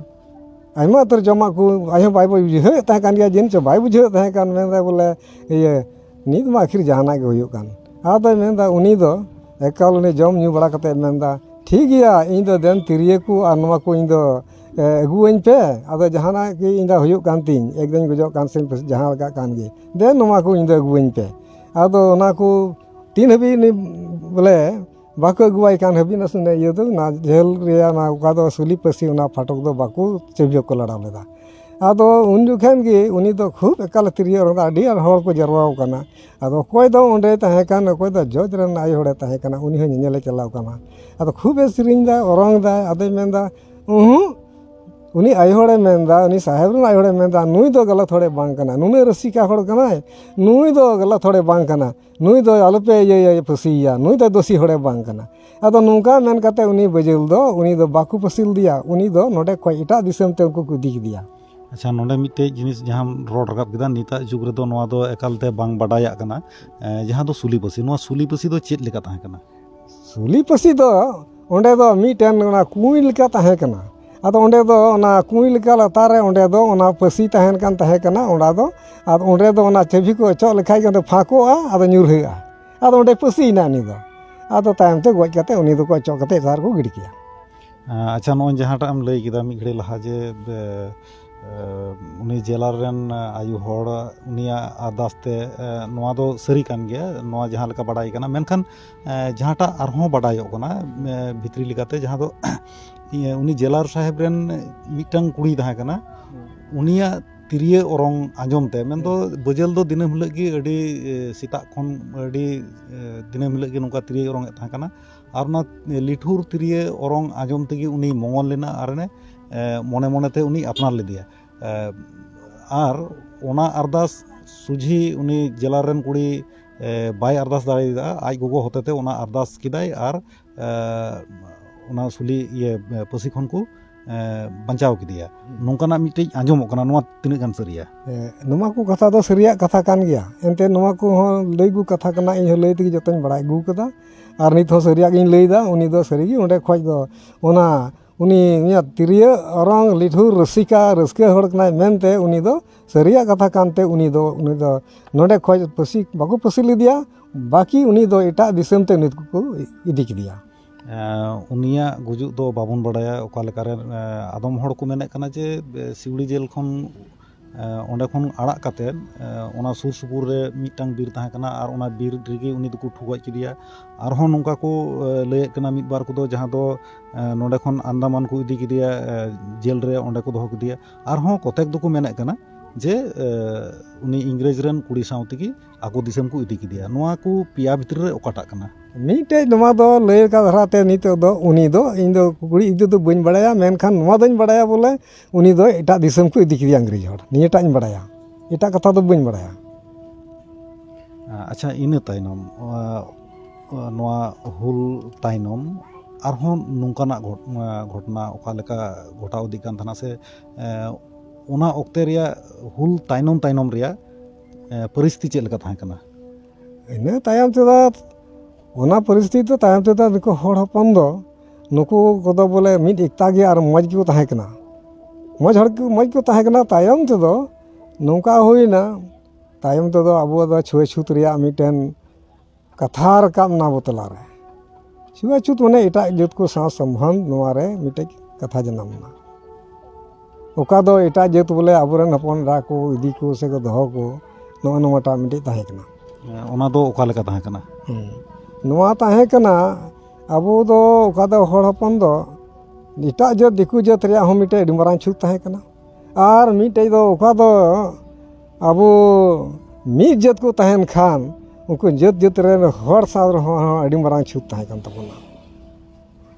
ᱟᱭᱢᱟ ᱩᱛᱟᱹᱨ ᱡᱚᱢᱟᱜ ᱠᱚ, ᱟᱡ ᱦᱚᱸ ᱵᱟᱭ ᱵᱩᱡᱷᱟᱹᱣᱮᱫ ᱛᱟᱦᱮᱸ ᱠᱟᱱ ᱜᱮᱭᱟ, ᱡᱮ ᱪᱚ ᱵᱟᱭ ᱵᱩᱡᱷᱟᱹᱣᱮᱫ ᱛᱟᱦᱮᱸ ᱠᱟᱱ, ᱢᱮᱱᱫᱟᱭ ᱵᱚᱞᱮ, ᱤᱭᱟᱹ, ᱱᱤᱛ ᱢᱟ ᱟᱹᱠᱷᱤᱨ ᱡᱟᱦᱟᱱᱟᱜ ᱜᱮ ᱦᱩᱭᱩᱜ ᱠᱟᱱ᱾ ᱟᱫᱚᱭ ᱢᱮᱱᱫᱟ, ᱩᱱᱤ ᱫᱚ ᱮᱠᱟᱞ ᱩᱱᱤ ᱡᱚᱢ ᱧᱩ ᱵᱟᱲᱟ ᱠᱟᱛᱮᱫ ᱢᱮᱱᱫᱟ, "ᱴᱷᱤᱠ ᱜᱮᱭᱟ, ᱤᱧ ᱫᱚ ᱫᱮᱱ ᱛᱤᱨᱭᱟᱹ ᱠᱚ ᱟᱨ ᱱᱚᱣᱟ ᱠᱚ ᱤᱧ ᱫᱚ, ᱮ, ᱟᱹᱜᱩᱣᱟᱹᱧ ᱯᱮ, ᱟᱫᱚ ᱡᱟᱦᱟᱱᱟᱜ ᱜᱮ ᱤᱧ ᱫᱚ ᱦᱩᱭᱩᱜ ᱠᱟᱱ ᱛᱤᱧ, ᱮᱠᱫᱚᱢ ᱜᱚᱡᱚᱜ ᱠᱟᱱ ᱥᱮ ᱡᱟᱦᱟᱸ ᱞᱮᱠᱟᱜ ᱠᱟᱱ ᱜᱮ, ᱫᱮᱱ ᱱᱚᱣᱟ ᱠᱚ ᱤᱧ ᱫᱚ ᱟᱹᱜᱩᱣᱟᱹᱧ ᱯᱮ᱾" ᱟᱫᱚ ᱚᱱᱟ ᱠᱚ ᱛᱤᱱ ᱦᱟᱹᱵᱤᱡ ᱩᱱᱤ ᱵᱚᱞᱮ ᱵᱟᱠᱚ ᱟᱹᱜᱩᱣᱟᱭ ᱠᱟᱱ ᱦᱟᱹᱵᱤᱡ ᱱᱟᱥᱮ ᱤᱭᱟᱹ ᱫᱚ, ᱚᱱᱟ ᱡᱷᱟᱹᱞ ᱨᱮᱭᱟᱜ ᱚᱱᱟ ᱚᱠᱟ ᱫᱚ ᱥᱩᱞᱤ ᱯᱟᱹᱥᱤ, ᱚᱱᱟ ᱯᱷᱟᱴᱚᱠ ᱫᱚ ᱵᱟᱠᱚ ᱪᱟᱹᱵᱤ ᱠᱚ ᱞᱟᱲᱟᱣ ᱞᱮᱫᱟ᱾ ᱟᱫᱚ ᱩᱱ ᱡᱚᱠᱷᱮᱱ ᱜᱮ ᱩᱱᱤ ᱫᱚ ᱠᱷᱩᱵ ᱮᱠᱟᱞ ᱛᱤᱨᱭᱳ ᱚᱨᱚᱝ ᱫᱟ, ᱟᱹᱰᱤ ᱟᱸᱴ ᱦᱚᱲ ᱠᱚ ᱡᱟᱨᱣᱟ ᱟᱠᱟᱱᱟ᱾ ᱟᱫᱚ ᱚᱠᱚᱭ ᱫᱚ ᱚᱸᱰᱮ ᱛᱟᱦᱮᱸ ᱠᱟᱱ, ᱚᱠᱚᱭ ᱫᱚ ᱡᱚᱡᱽ ᱨᱮᱱ ᱟᱭᱳ ᱦᱚᱲᱮ ᱛᱟᱦᱮᱸ ᱠᱟᱱᱟ, ᱩᱱᱤ ᱦᱚᱸ ᱧᱮᱧᱮᱞᱮ ᱪᱟᱞᱟᱣ ᱠᱟᱱᱟ᱾ ᱟᱫᱚ ᱠᱷᱩᱵ ᱮ ᱥᱮᱨᱮᱧ ᱫᱟ, ᱚᱨᱚᱝ ᱫᱟᱭ, ᱟᱫᱚᱭ ᱢᱮᱱᱫᱟ, "ᱩᱦᱩᱸ, ᱩᱱᱤ ᱟᱭᱳ ᱦᱚᱲᱮ ᱢᱮᱱᱫᱟ, ᱩᱱᱤ ᱥᱟᱦᱮᱵᱽ ᱨᱮᱱ ᱟᱭᱳ ᱦᱚᱲᱮ ᱢᱮᱱᱫᱟ, "ᱱᱩᱭ ᱫᱚ ᱜᱟᱞᱟᱛ ᱦᱚᱲᱮ ᱵᱟᱝ ᱠᱟᱱᱟ, ᱱᱩᱱᱟᱹᱜ ᱨᱟᱹᱥᱤᱠᱟ ᱦᱚᱲ ᱠᱟᱱᱟᱭ, ᱱᱩᱭ ᱫᱚ ᱜᱟᱞᱟᱛ ᱦᱚᱲᱮ ᱵᱟᱝ ᱠᱟᱱᱟ, ᱱᱩᱭ ᱫᱚ ᱟᱞᱚᱯᱮ ᱤᱭᱟᱹᱭᱟ, ᱯᱷᱟᱹᱥᱤᱭᱮᱭᱟ, ᱱᱩᱭ ᱫᱚ ᱫᱳᱥᱤ ᱦᱚᱲᱮ ᱵᱟᱝ ᱠᱟᱱᱟ᱾" ᱟᱫᱚ ᱱᱚᱝᱠᱟ ᱢᱮᱱ ᱠᱟᱛᱮ ᱩᱱᱤ ᱵᱟᱹᱡᱟᱹᱞ ᱫᱚ, ᱩᱱᱤ ᱫᱚ ᱵᱟᱠᱚ ᱯᱷᱟᱹᱥᱤ ᱞᱮᱫᱮᱭᱟ, ᱩᱱᱤ ᱫᱚ ᱱᱚᱰᱮ ᱠᱷᱚᱡ ᱮᱴᱟᱜ ᱫᱤᱥᱚᱢ ᱛᱮ ᱩᱱᱠᱩ ᱠᱚ ᱤᱫᱤ ᱠᱮᱫᱮᱭᱟ᱾ ᱟᱪᱪᱷᱟ, ᱱᱚᱰᱮ ᱢᱤᱫᱴᱮᱡ ᱡᱤᱱᱤᱥ ᱡᱟᱦᱟᱸᱢ ᱨᱚᱲ ᱨᱟᱠᱟᱵ ᱠᱮᱫᱟ, ᱱᱤᱛᱟᱜ ᱡᱩᱜᱽ ᱨᱮᱫᱚ ᱱᱚᱣᱟ ᱫᱚ ᱮᱠᱟᱞᱛᱮ ᱵᱟᱝ ᱵᱟᱰᱟᱭᱟᱜ ᱠᱟᱱᱟ, ᱮ, ᱡᱟᱦᱟᱸ ᱫᱚ ᱥᱩᱞᱤ ᱯᱟᱹᱥᱤ᱾ ᱱᱚᱣᱟ ᱥᱩᱞᱤ ᱯᱟᱹᱥᱤ ᱫᱚ ᱪᱮᱫ ᱞᱮᱠᱟ ᱛᱟᱦᱮᱸ ᱠᱟᱱᱟ? ᱥᱩᱞᱤ ᱯᱟᱹᱥᱤ ᱫᱚ ᱚᱸᱰᱮ ᱫᱚ ᱢᱤᱫᱴᱮᱱ ᱚᱱᱟ ᱠᱩᱸᱭ ᱞᱮᱠᱟ ᱛᱟᱦᱮᱸ ᱠᱟᱱᱟ᱾ ᱟᱫᱚ ᱚᱸᱰᱮ ᱫᱚ ᱚᱱᱟ ᱠᱩᱸᱭ ᱞᱮᱠᱟ ᱞᱟᱛᱟᱨ ᱨᱮ ᱚᱸᱰᱮ ᱫᱚ ᱚᱱᱟ ᱯᱟᱹᱥᱤ ᱛᱟᱦᱮᱱ ᱠᱟᱱ ᱛᱟᱦᱮᱸ ᱠᱟᱱᱟ᱾ ᱚᱸᱰᱮ ᱫᱚ, ᱟᱨ ᱚᱸᱰᱮ ᱫᱚ ᱚᱱᱟ ᱪᱟᱹᱵᱤ ᱠᱚ ᱚᱪᱚᱜ ᱞᱮᱠᱷᱟᱡ ᱜᱮ ᱚᱸᱰᱮ ᱯᱷᱟᱸᱠᱚᱜᱼᱟ, ᱟᱫᱚ ᱧᱩᱨᱦᱟᱹᱜᱼᱟ᱾ ᱟᱫᱚ ᱚᱸᱰᱮ ᱯᱟᱹᱥᱤᱭᱮᱱᱟ ᱩᱱᱤ ᱫᱚ᱾ ᱟᱫᱚ ᱛᱟᱭᱚᱢ ᱛᱮ ᱜᱚᱡ ᱠᱟᱛᱮ ᱩᱱᱤ ᱫᱚᱠᱚ ᱚᱪᱚᱜ ᱠᱟᱛᱮ ᱮᱴᱟᱜ ᱨᱮᱠᱚ ᱜᱤᱰᱤ ᱠᱮᱭᱟ᱾ ᱟᱪᱪᱷᱟ, ᱱᱚᱜᱼᱚᱭ ᱡᱟᱦᱟᱸᱴᱟᱜ ᱮᱢ ᱞᱟᱹᱭ ᱠᱮᱫᱟ ᱢᱤᱫ ᱜᱷᱟᱹᱲᱤ ᱞᱟᱦᱟ ᱡᱮ, ᱵᱮ-, ᱮ, ᱩᱱᱤ ᱡᱮᱞᱟᱨ ᱨᱮᱱ ᱟᱭᱳ ᱦᱚᱲ ᱩᱱᱤᱭᱟᱜ ᱟᱨᱫᱟᱥ ᱛᱮ, ᱮ, ᱱᱚᱣᱟ ᱫᱚ ᱥᱟᱹᱨᱤ ᱠᱟᱱ ᱜᱮᱭᱟ, ᱱᱚᱣᱟ ᱡᱟᱦᱟᱸ ᱞᱮᱠᱟ ᱵᱟᱰᱟᱭ ᱠᱟᱱᱟ᱾ ᱢᱮᱱᱠᱷᱟᱱ, ᱮ, ᱡᱟᱦᱟᱸᱴᱟᱜ ᱟᱨᱦᱚᱸ ᱵᱟᱰᱟᱭᱚᱜ ᱠᱟᱱᱟ, ᱮ, ᱵᱷᱤᱛᱨᱤ ᱞᱮᱠᱟᱛᱮ, ᱡᱟᱦᱟᱸ ᱫᱚ ᱤᱭᱟᱹ, ᱩᱱᱤ ᱡᱮᱞᱟᱨ ᱥᱟᱦᱮᱵᱽ ᱨᱮᱱ ᱢᱤᱫᱴᱟᱝ ᱠᱩᱲᱤ ᱛᱟᱦᱮᱸ ᱠᱟᱱᱟ, ᱩᱱᱤᱭᱟᱜ ᱛᱤᱨᱭᱳ ᱚᱨᱚᱝ ᱟᱸᱡᱚᱢ ᱛᱮ, ᱢᱮᱱᱫᱚ ᱵᱟᱹᱡᱟᱹᱞ ᱫᱚ ᱫᱤᱱᱟᱹᱢ ᱦᱤᱞᱳᱜ ᱜᱮ ᱟᱹᱰᱤ, ᱮ, ᱥᱮᱛᱟᱜ ᱠᱷᱚᱱ ᱟᱹᱰᱤ, ᱮ, ᱫᱤᱱᱟᱹᱢ ᱦᱤᱞᱳᱜ ᱜᱮ ᱱᱚᱝᱠᱟ ᱛᱤᱨᱭᱳ ᱚᱨᱚᱝ ᱮᱫ ᱛᱟᱦᱮᱸ ᱠᱟᱱᱟ᱾ ᱟᱨ ᱚᱱᱟ ᱞᱤᱴᱷᱩᱨ ᱛᱤᱨᱭᱳ ᱚᱨᱚᱝ ᱟᱸᱡᱚᱢ ᱛᱮᱜᱮ ᱩᱱᱤ ᱢᱚᱝᱜᱚᱞ ᱞᱮᱱᱟ ᱟᱨ ᱮ, ᱮ, ᱢᱚᱱᱮ ᱢᱚᱱᱮᱛᱮ ᱩᱱᱤ ᱟᱯᱱᱟᱨ ᱞᱮᱫᱮᱭᱟ᱾ ᱮ, ᱟᱨ ᱚᱱᱟ ᱟᱨᱫᱟᱥ ᱥᱩᱡᱷᱤ ᱩᱱᱤ ᱡᱮᱞᱟᱨ ᱨᱮᱱ ᱠᱩᱲᱤ, ᱮ, ᱵᱟᱭ ᱟᱨᱫᱟᱥ ᱫᱟᱲᱮᱭᱟᱫᱟ, ᱟᱡ ᱜᱚᱜᱚ ᱦᱚᱛᱮᱛᱮ ᱚᱱᱟ ᱟᱨᱫᱟᱥ ᱠᱮᱫᱟᱭ ᱟᱨ, ᱮ, ᱚᱱᱟ ᱥᱩᱞᱤ, ᱤᱭᱟᱹ, ᱯᱟᱹᱥᱤ ᱠᱷᱚᱱ ᱠᱚ, ᱮ, ᱵᱟᱧᱪᱟᱣ ᱠᱮᱫᱮᱭᱟ᱾ ᱱᱚᱝᱠᱟᱱᱟᱜ ᱢᱤᱫᱴᱮᱡ ᱟᱸᱡᱚᱢᱚᱜ ᱠᱟᱱᱟ, ᱱᱚᱣᱟ ᱛᱤᱱᱟᱹᱜ ᱜᱟᱱ ᱥᱟᱹᱨᱤᱭᱟ? ᱮ, ᱱᱚᱣᱟ ᱠᱚ ᱠᱟᱛᱷᱟ ᱫᱚ ᱥᱟᱹᱨᱤᱭᱟᱜ ᱠᱟᱛᱷᱟ ᱠᱟᱱ ᱜᱮᱭᱟ᱾ ᱮᱱᱛᱮ ᱱᱚᱣᱟ ᱠᱚᱦᱚᱸ ᱞᱟᱹᱭ ᱟᱹᱜᱩ ᱠᱟᱛᱷᱟ ᱠᱟᱱᱟ, ᱤᱧ ᱦᱚᱸ ᱞᱟᱹᱭ ᱛᱮᱜᱮ ᱡᱚᱛᱚᱧ ᱵᱟᱲᱟᱭ ᱟᱹᱜᱩ ᱠᱟᱫᱟ᱾ ᱟᱨ ᱱᱤᱛ ᱦᱚᱸ ᱥᱟᱹᱨᱤᱭᱟᱜ ᱜᱤᱧ ᱞᱟᱹᱭᱫᱟ, ᱩᱱᱤ ᱫᱚ ᱥᱟᱹᱨᱤᱜᱮ ᱚᱸᱰᱮ ᱠᱷᱚᱡ ᱫᱚ ᱚᱱᱟ, ᱩᱱᱤ ᱩᱱᱤᱭᱟᱜ ᱛᱤᱨᱭᱳ ᱚᱨᱚᱝ ᱞᱤᱴᱷᱩᱨ ᱨᱟᱹᱥᱤᱠᱟ, ᱨᱟᱹᱥᱠᱟᱹ ᱦᱚᱲ ᱠᱟᱱᱟᱭ ᱢᱮᱱᱛᱮ ᱩᱱᱤ ᱫᱚ ᱥᱟᱹᱨᱤᱭᱟᱜ ᱠᱟᱛᱷᱟ ᱠᱟᱱᱛᱮ ᱩᱱᱤ ᱫᱚ, ᱩᱱᱤ ᱫᱚ ᱱᱚᱰᱮ ᱠᱷᱚᱡ ᱯᱟᱹᱥᱤ ᱵᱟᱠᱚ ᱯᱟᱹᱥᱤ ᱞᱮᱫᱮᱭᱟ, ᱵᱟᱹᱠᱤ ᱩᱱᱤ ᱫᱚ ᱮᱴᱟᱜ ᱫᱤᱥᱚᱢ ᱛᱮ ᱩᱱᱤ ᱫᱚᱠᱚ ᱤᱫᱤ ᱠᱮᱫᱮᱭᱟ᱾ ᱮᱸ, ᱩᱱᱤᱭᱟᱜ ᱜᱩᱡᱩᱜ ᱫᱚ ᱵᱟᱵᱚᱱ ᱵᱟᱲᱟᱭᱟ ᱚᱠᱟ ᱞᱮᱠᱟᱨᱮ, ᱮᱸ, ᱟᱫᱚᱢ ᱦᱚᱲ ᱠᱚ ᱢᱮᱱᱮᱫ ᱠᱟᱱᱟ ᱡᱮ, ᱮ, ᱥᱤᱣᱲᱤ ᱡᱮᱞ ᱠᱷᱚᱱ, ᱮ, ᱚᱸᱰᱮ ᱠᱷᱚᱱ ᱟᱲᱟᱜ ᱠᱟᱛᱮᱫ, ᱮ, ᱚᱱᱟ ᱥᱩᱨ ᱥᱩᱯᱩᱨ ᱨᱮ ᱢᱤᱫᱴᱟᱝ ᱵᱤᱨ ᱛᱟᱦᱮᱸ ᱠᱟᱱᱟ ᱟᱨ ᱚᱱᱟ ᱵᱤᱨ ᱨᱮᱜᱮ ᱩᱱᱤ ᱫᱚᱠᱚ ᱴᱷᱩ ᱜᱚᱡ ᱠᱮᱫᱮᱭᱟ᱾ ᱟᱨᱦᱚᱸ ᱱᱚᱝᱠᱟ ᱠᱚ, ᱮ, ᱞᱟᱹᱭᱮᱫ ᱠᱟᱱᱟ ᱢᱤᱫ ᱵᱟᱨ ᱠᱚᱫᱚ, ᱡᱟᱦᱟᱸ ᱫᱚ, ᱮ, ᱱᱚᱸᱰᱮ ᱠᱷᱚᱱ ᱟᱱᱫᱟᱢᱟᱱ ᱠᱚ ᱤᱫᱤ ᱠᱮᱫᱮᱭᱟ, ᱮ, ᱡᱮᱞ ᱨᱮ ᱚᱸᱰᱮ ᱠᱚ ᱫᱚᱦᱚ ᱠᱮᱫᱮᱭᱟ᱾ ᱟᱨᱦᱚᱸ ᱠᱚᱛᱮᱠ ᱫᱚᱠᱚ ᱢᱮᱱᱮᱫ ᱠᱟᱱᱟ ᱡᱮ, ᱮ, ᱩᱱᱤ ᱤᱝᱨᱮᱡᱽ ᱨᱮᱱ ᱠᱩᱲᱤ ᱥᱟᱶ ᱛᱮᱜᱮ ᱟᱠᱚ ᱫᱤᱥᱚᱢ ᱠᱚ ᱤᱫᱤ ᱠᱮᱫᱮᱭᱟ᱾ ᱱᱚᱣᱟ ᱠᱚ ᱯᱮᱭᱟ ᱵᱷᱤᱛᱨᱤ ᱨᱮ ᱚᱠᱟᱴᱟᱜ ᱠᱟᱱᱟ? ᱢᱤᱫᱴᱮᱡ ᱱᱚᱣᱟ ᱫᱚ ᱞᱟᱹᱭ ᱞᱮᱠᱟ ᱫᱷᱟᱨᱟᱛᱮ ᱱᱤᱛᱚᱜ ᱫᱚ ᱩᱱᱤ ᱫᱚ, ᱤᱧ ᱫᱚ ᱠᱩᱲᱤ ᱜᱤᱫᱽᱨᱟᱹ ᱫᱚ ᱵᱟᱹᱧ ᱵᱟᱲᱟᱭᱟ, ᱢᱮᱱᱠᱷᱟᱱ ᱱᱚᱣᱟ ᱫᱚᱧ ᱵᱟᱲᱟᱭᱟ ᱵᱚᱞᱮ ᱩᱱᱤ ᱫᱚ ᱮᱴᱟᱜ ᱫᱤᱥᱚᱢ ᱠᱚ ᱤᱫᱤ ᱠᱮᱫᱮᱭᱟ ᱤᱝᱨᱮᱡᱽ ᱦᱚᱲ, ᱱᱤᱭᱟᱹᱴᱟᱜ ᱤᱧ ᱵᱟᱲᱟᱭᱟ, ᱮᱴᱟᱜ ᱠᱟᱛᱷᱟ ᱫᱚ ᱵᱟᱹᱧ ᱵᱟᱲᱟᱭᱟ᱾ ᱟᱪᱪᱷᱟ, ᱤᱱᱟᱹ ᱛᱟᱭᱱᱚᱢ ᱱᱚᱣᱟ ᱦᱩᱞ ᱛᱟᱭᱱᱚᱢ ᱟᱨᱦᱚᱸ ᱱᱚᱝᱠᱟᱱᱟᱜ ᱜᱷᱚᱴᱚᱱᱟ ᱚᱠᱟ ᱞᱮᱠᱟ ᱜᱷᱚᱴᱟᱣ ᱤᱫᱤᱜ ᱠᱟᱱ ᱛᱟᱦᱮᱱᱟ ᱥᱮ ᱚᱱᱟ ᱚᱠᱛᱮ ᱨᱮᱭᱟᱜ ᱦᱩᱞ ᱛᱟᱭᱱᱚᱢ ᱛᱟᱭᱱᱚᱢ ᱨᱮᱭᱟᱜ ᱯᱚᱨᱤᱥᱛᱷᱤᱛᱤ ᱪᱮᱫ ᱞᱮᱠᱟ ᱛᱟᱦᱮᱸ ᱠᱟᱱᱟ? ᱤᱱᱟᱹ ᱛᱟᱭᱚᱢ ᱛᱮᱫᱚ ᱚᱱᱟ ᱯᱚᱨᱤᱥᱛᱷᱤᱛᱤ ᱫᱚ ᱛᱟᱭᱚᱢ ᱛᱮᱫᱚ ᱱᱩᱠᱩ ᱦᱚᱲ ᱦᱚᱯᱚᱱ ᱫᱚ ᱱᱩᱠᱩ ᱠᱚᱫᱚ ᱵᱚᱞᱮ ᱢᱤᱫ ᱮᱠᱛᱟ ᱜᱮ ᱟᱨ ᱢᱚᱡᱽ ᱜᱮᱠᱚ ᱛᱟᱦᱮᱸ ᱠᱟᱱᱟ, ᱢᱚᱡᱽ ᱦᱚᱲ ᱠᱚ ᱢᱚᱡᱽ ᱠᱚ ᱛᱟᱦᱮᱸ ᱠᱟᱱᱟ᱾ ᱛᱟᱭᱚᱢ ᱛᱮᱫᱚ ᱱᱚᱝᱠᱟ ᱦᱩᱭᱱᱟ, ᱛᱟᱭᱚᱢ ᱛᱮᱫᱚ ᱟᱵᱚ ᱫᱚ ᱪᱷᱩᱣᱟᱹᱪᱷᱩᱛ ᱨᱮᱭᱟᱜ ᱢᱤᱫᱴᱮᱱ ᱠᱟᱛᱷᱟ ᱨᱟᱠᱟᱵ ᱮᱱᱟ ᱟᱵᱚ ᱛᱟᱞᱟᱨᱮ᱾ ᱪᱷᱩᱣᱟᱹᱪᱷᱩᱛ ᱢᱟᱱᱮ ᱮᱴᱟᱜ ᱡᱟᱹᱛ ᱠᱚ ᱥᱟᱶ ᱥᱚᱢᱵᱚᱱᱫᱷ, ᱱᱚᱣᱟ ᱨᱮ ᱢᱤᱫᱴᱮᱡ ᱠᱟᱛᱷᱟ ᱡᱟᱱᱟᱢ ᱮᱱᱟ᱾ ᱚᱠᱟ ᱫᱚ ᱮᱴᱟᱜ ᱡᱟᱹᱛ ᱵᱚᱞᱮ ᱟᱵᱚᱨᱮᱱ ᱦᱚᱯᱚᱱ ᱮᱨᱟ ᱠᱚ ᱤᱫᱤ ᱠᱚ ᱥᱮ ᱠᱚ ᱫᱚᱦᱚ ᱠᱚ, ᱱᱚᱜᱼᱚ ᱱᱚᱣᱟᱴᱟᱜ ᱢᱤᱫᱴᱮᱡ ᱛᱟᱦᱮᱸ ᱠᱟᱱᱟ᱾ ᱚᱱᱟ ᱫᱚ ᱚᱠᱟ ᱞᱮᱠᱟ ᱛᱟᱦᱮᱸ ᱠᱟᱱᱟ? ᱦᱩᱸ᱾ ᱱᱚᱣᱟ ᱛᱟᱦᱮᱸ ᱠᱟᱱᱟ, ᱟᱵᱚ ᱫᱚ ᱚᱠᱟ ᱫᱚ ᱦᱚᱲ ᱦᱚᱯᱚᱱ ᱫᱚ ᱮᱴᱟᱜ ᱡᱟᱹᱛ, ᱫᱤᱠᱩ ᱡᱟᱹᱛ ᱨᱮᱭᱟᱜ ᱦᱚᱸ ᱢᱤᱫᱴᱮᱡ ᱟᱹᱰᱤ ᱢᱟᱨᱟᱝ ᱪᱷᱩᱛ ᱛᱟᱦᱮᱸ ᱠᱟᱱᱟ᱾ ᱟᱨ ᱢᱤᱫᱴᱮᱡ ᱫᱚ ᱚᱠᱟ ᱫᱚ ᱟᱵᱚ ᱢᱤᱫ ᱡᱟᱹᱛ ᱠᱚ ᱛᱟᱦᱮᱱ ᱠᱷᱟᱱ ᱩᱱᱠᱩ ᱡᱟᱹᱛ ᱡᱟᱹᱛ ᱨᱮᱱ ᱦᱚᱲ ᱥᱟᱶ ᱨᱮᱦᱚᱸ ᱟᱹᱰᱤ ᱢᱟᱨᱟᱝ ᱪᱷᱩᱛ ᱛᱟᱦᱮᱸ ᱠᱟᱱ ᱛᱟᱵᱚᱱᱟ᱾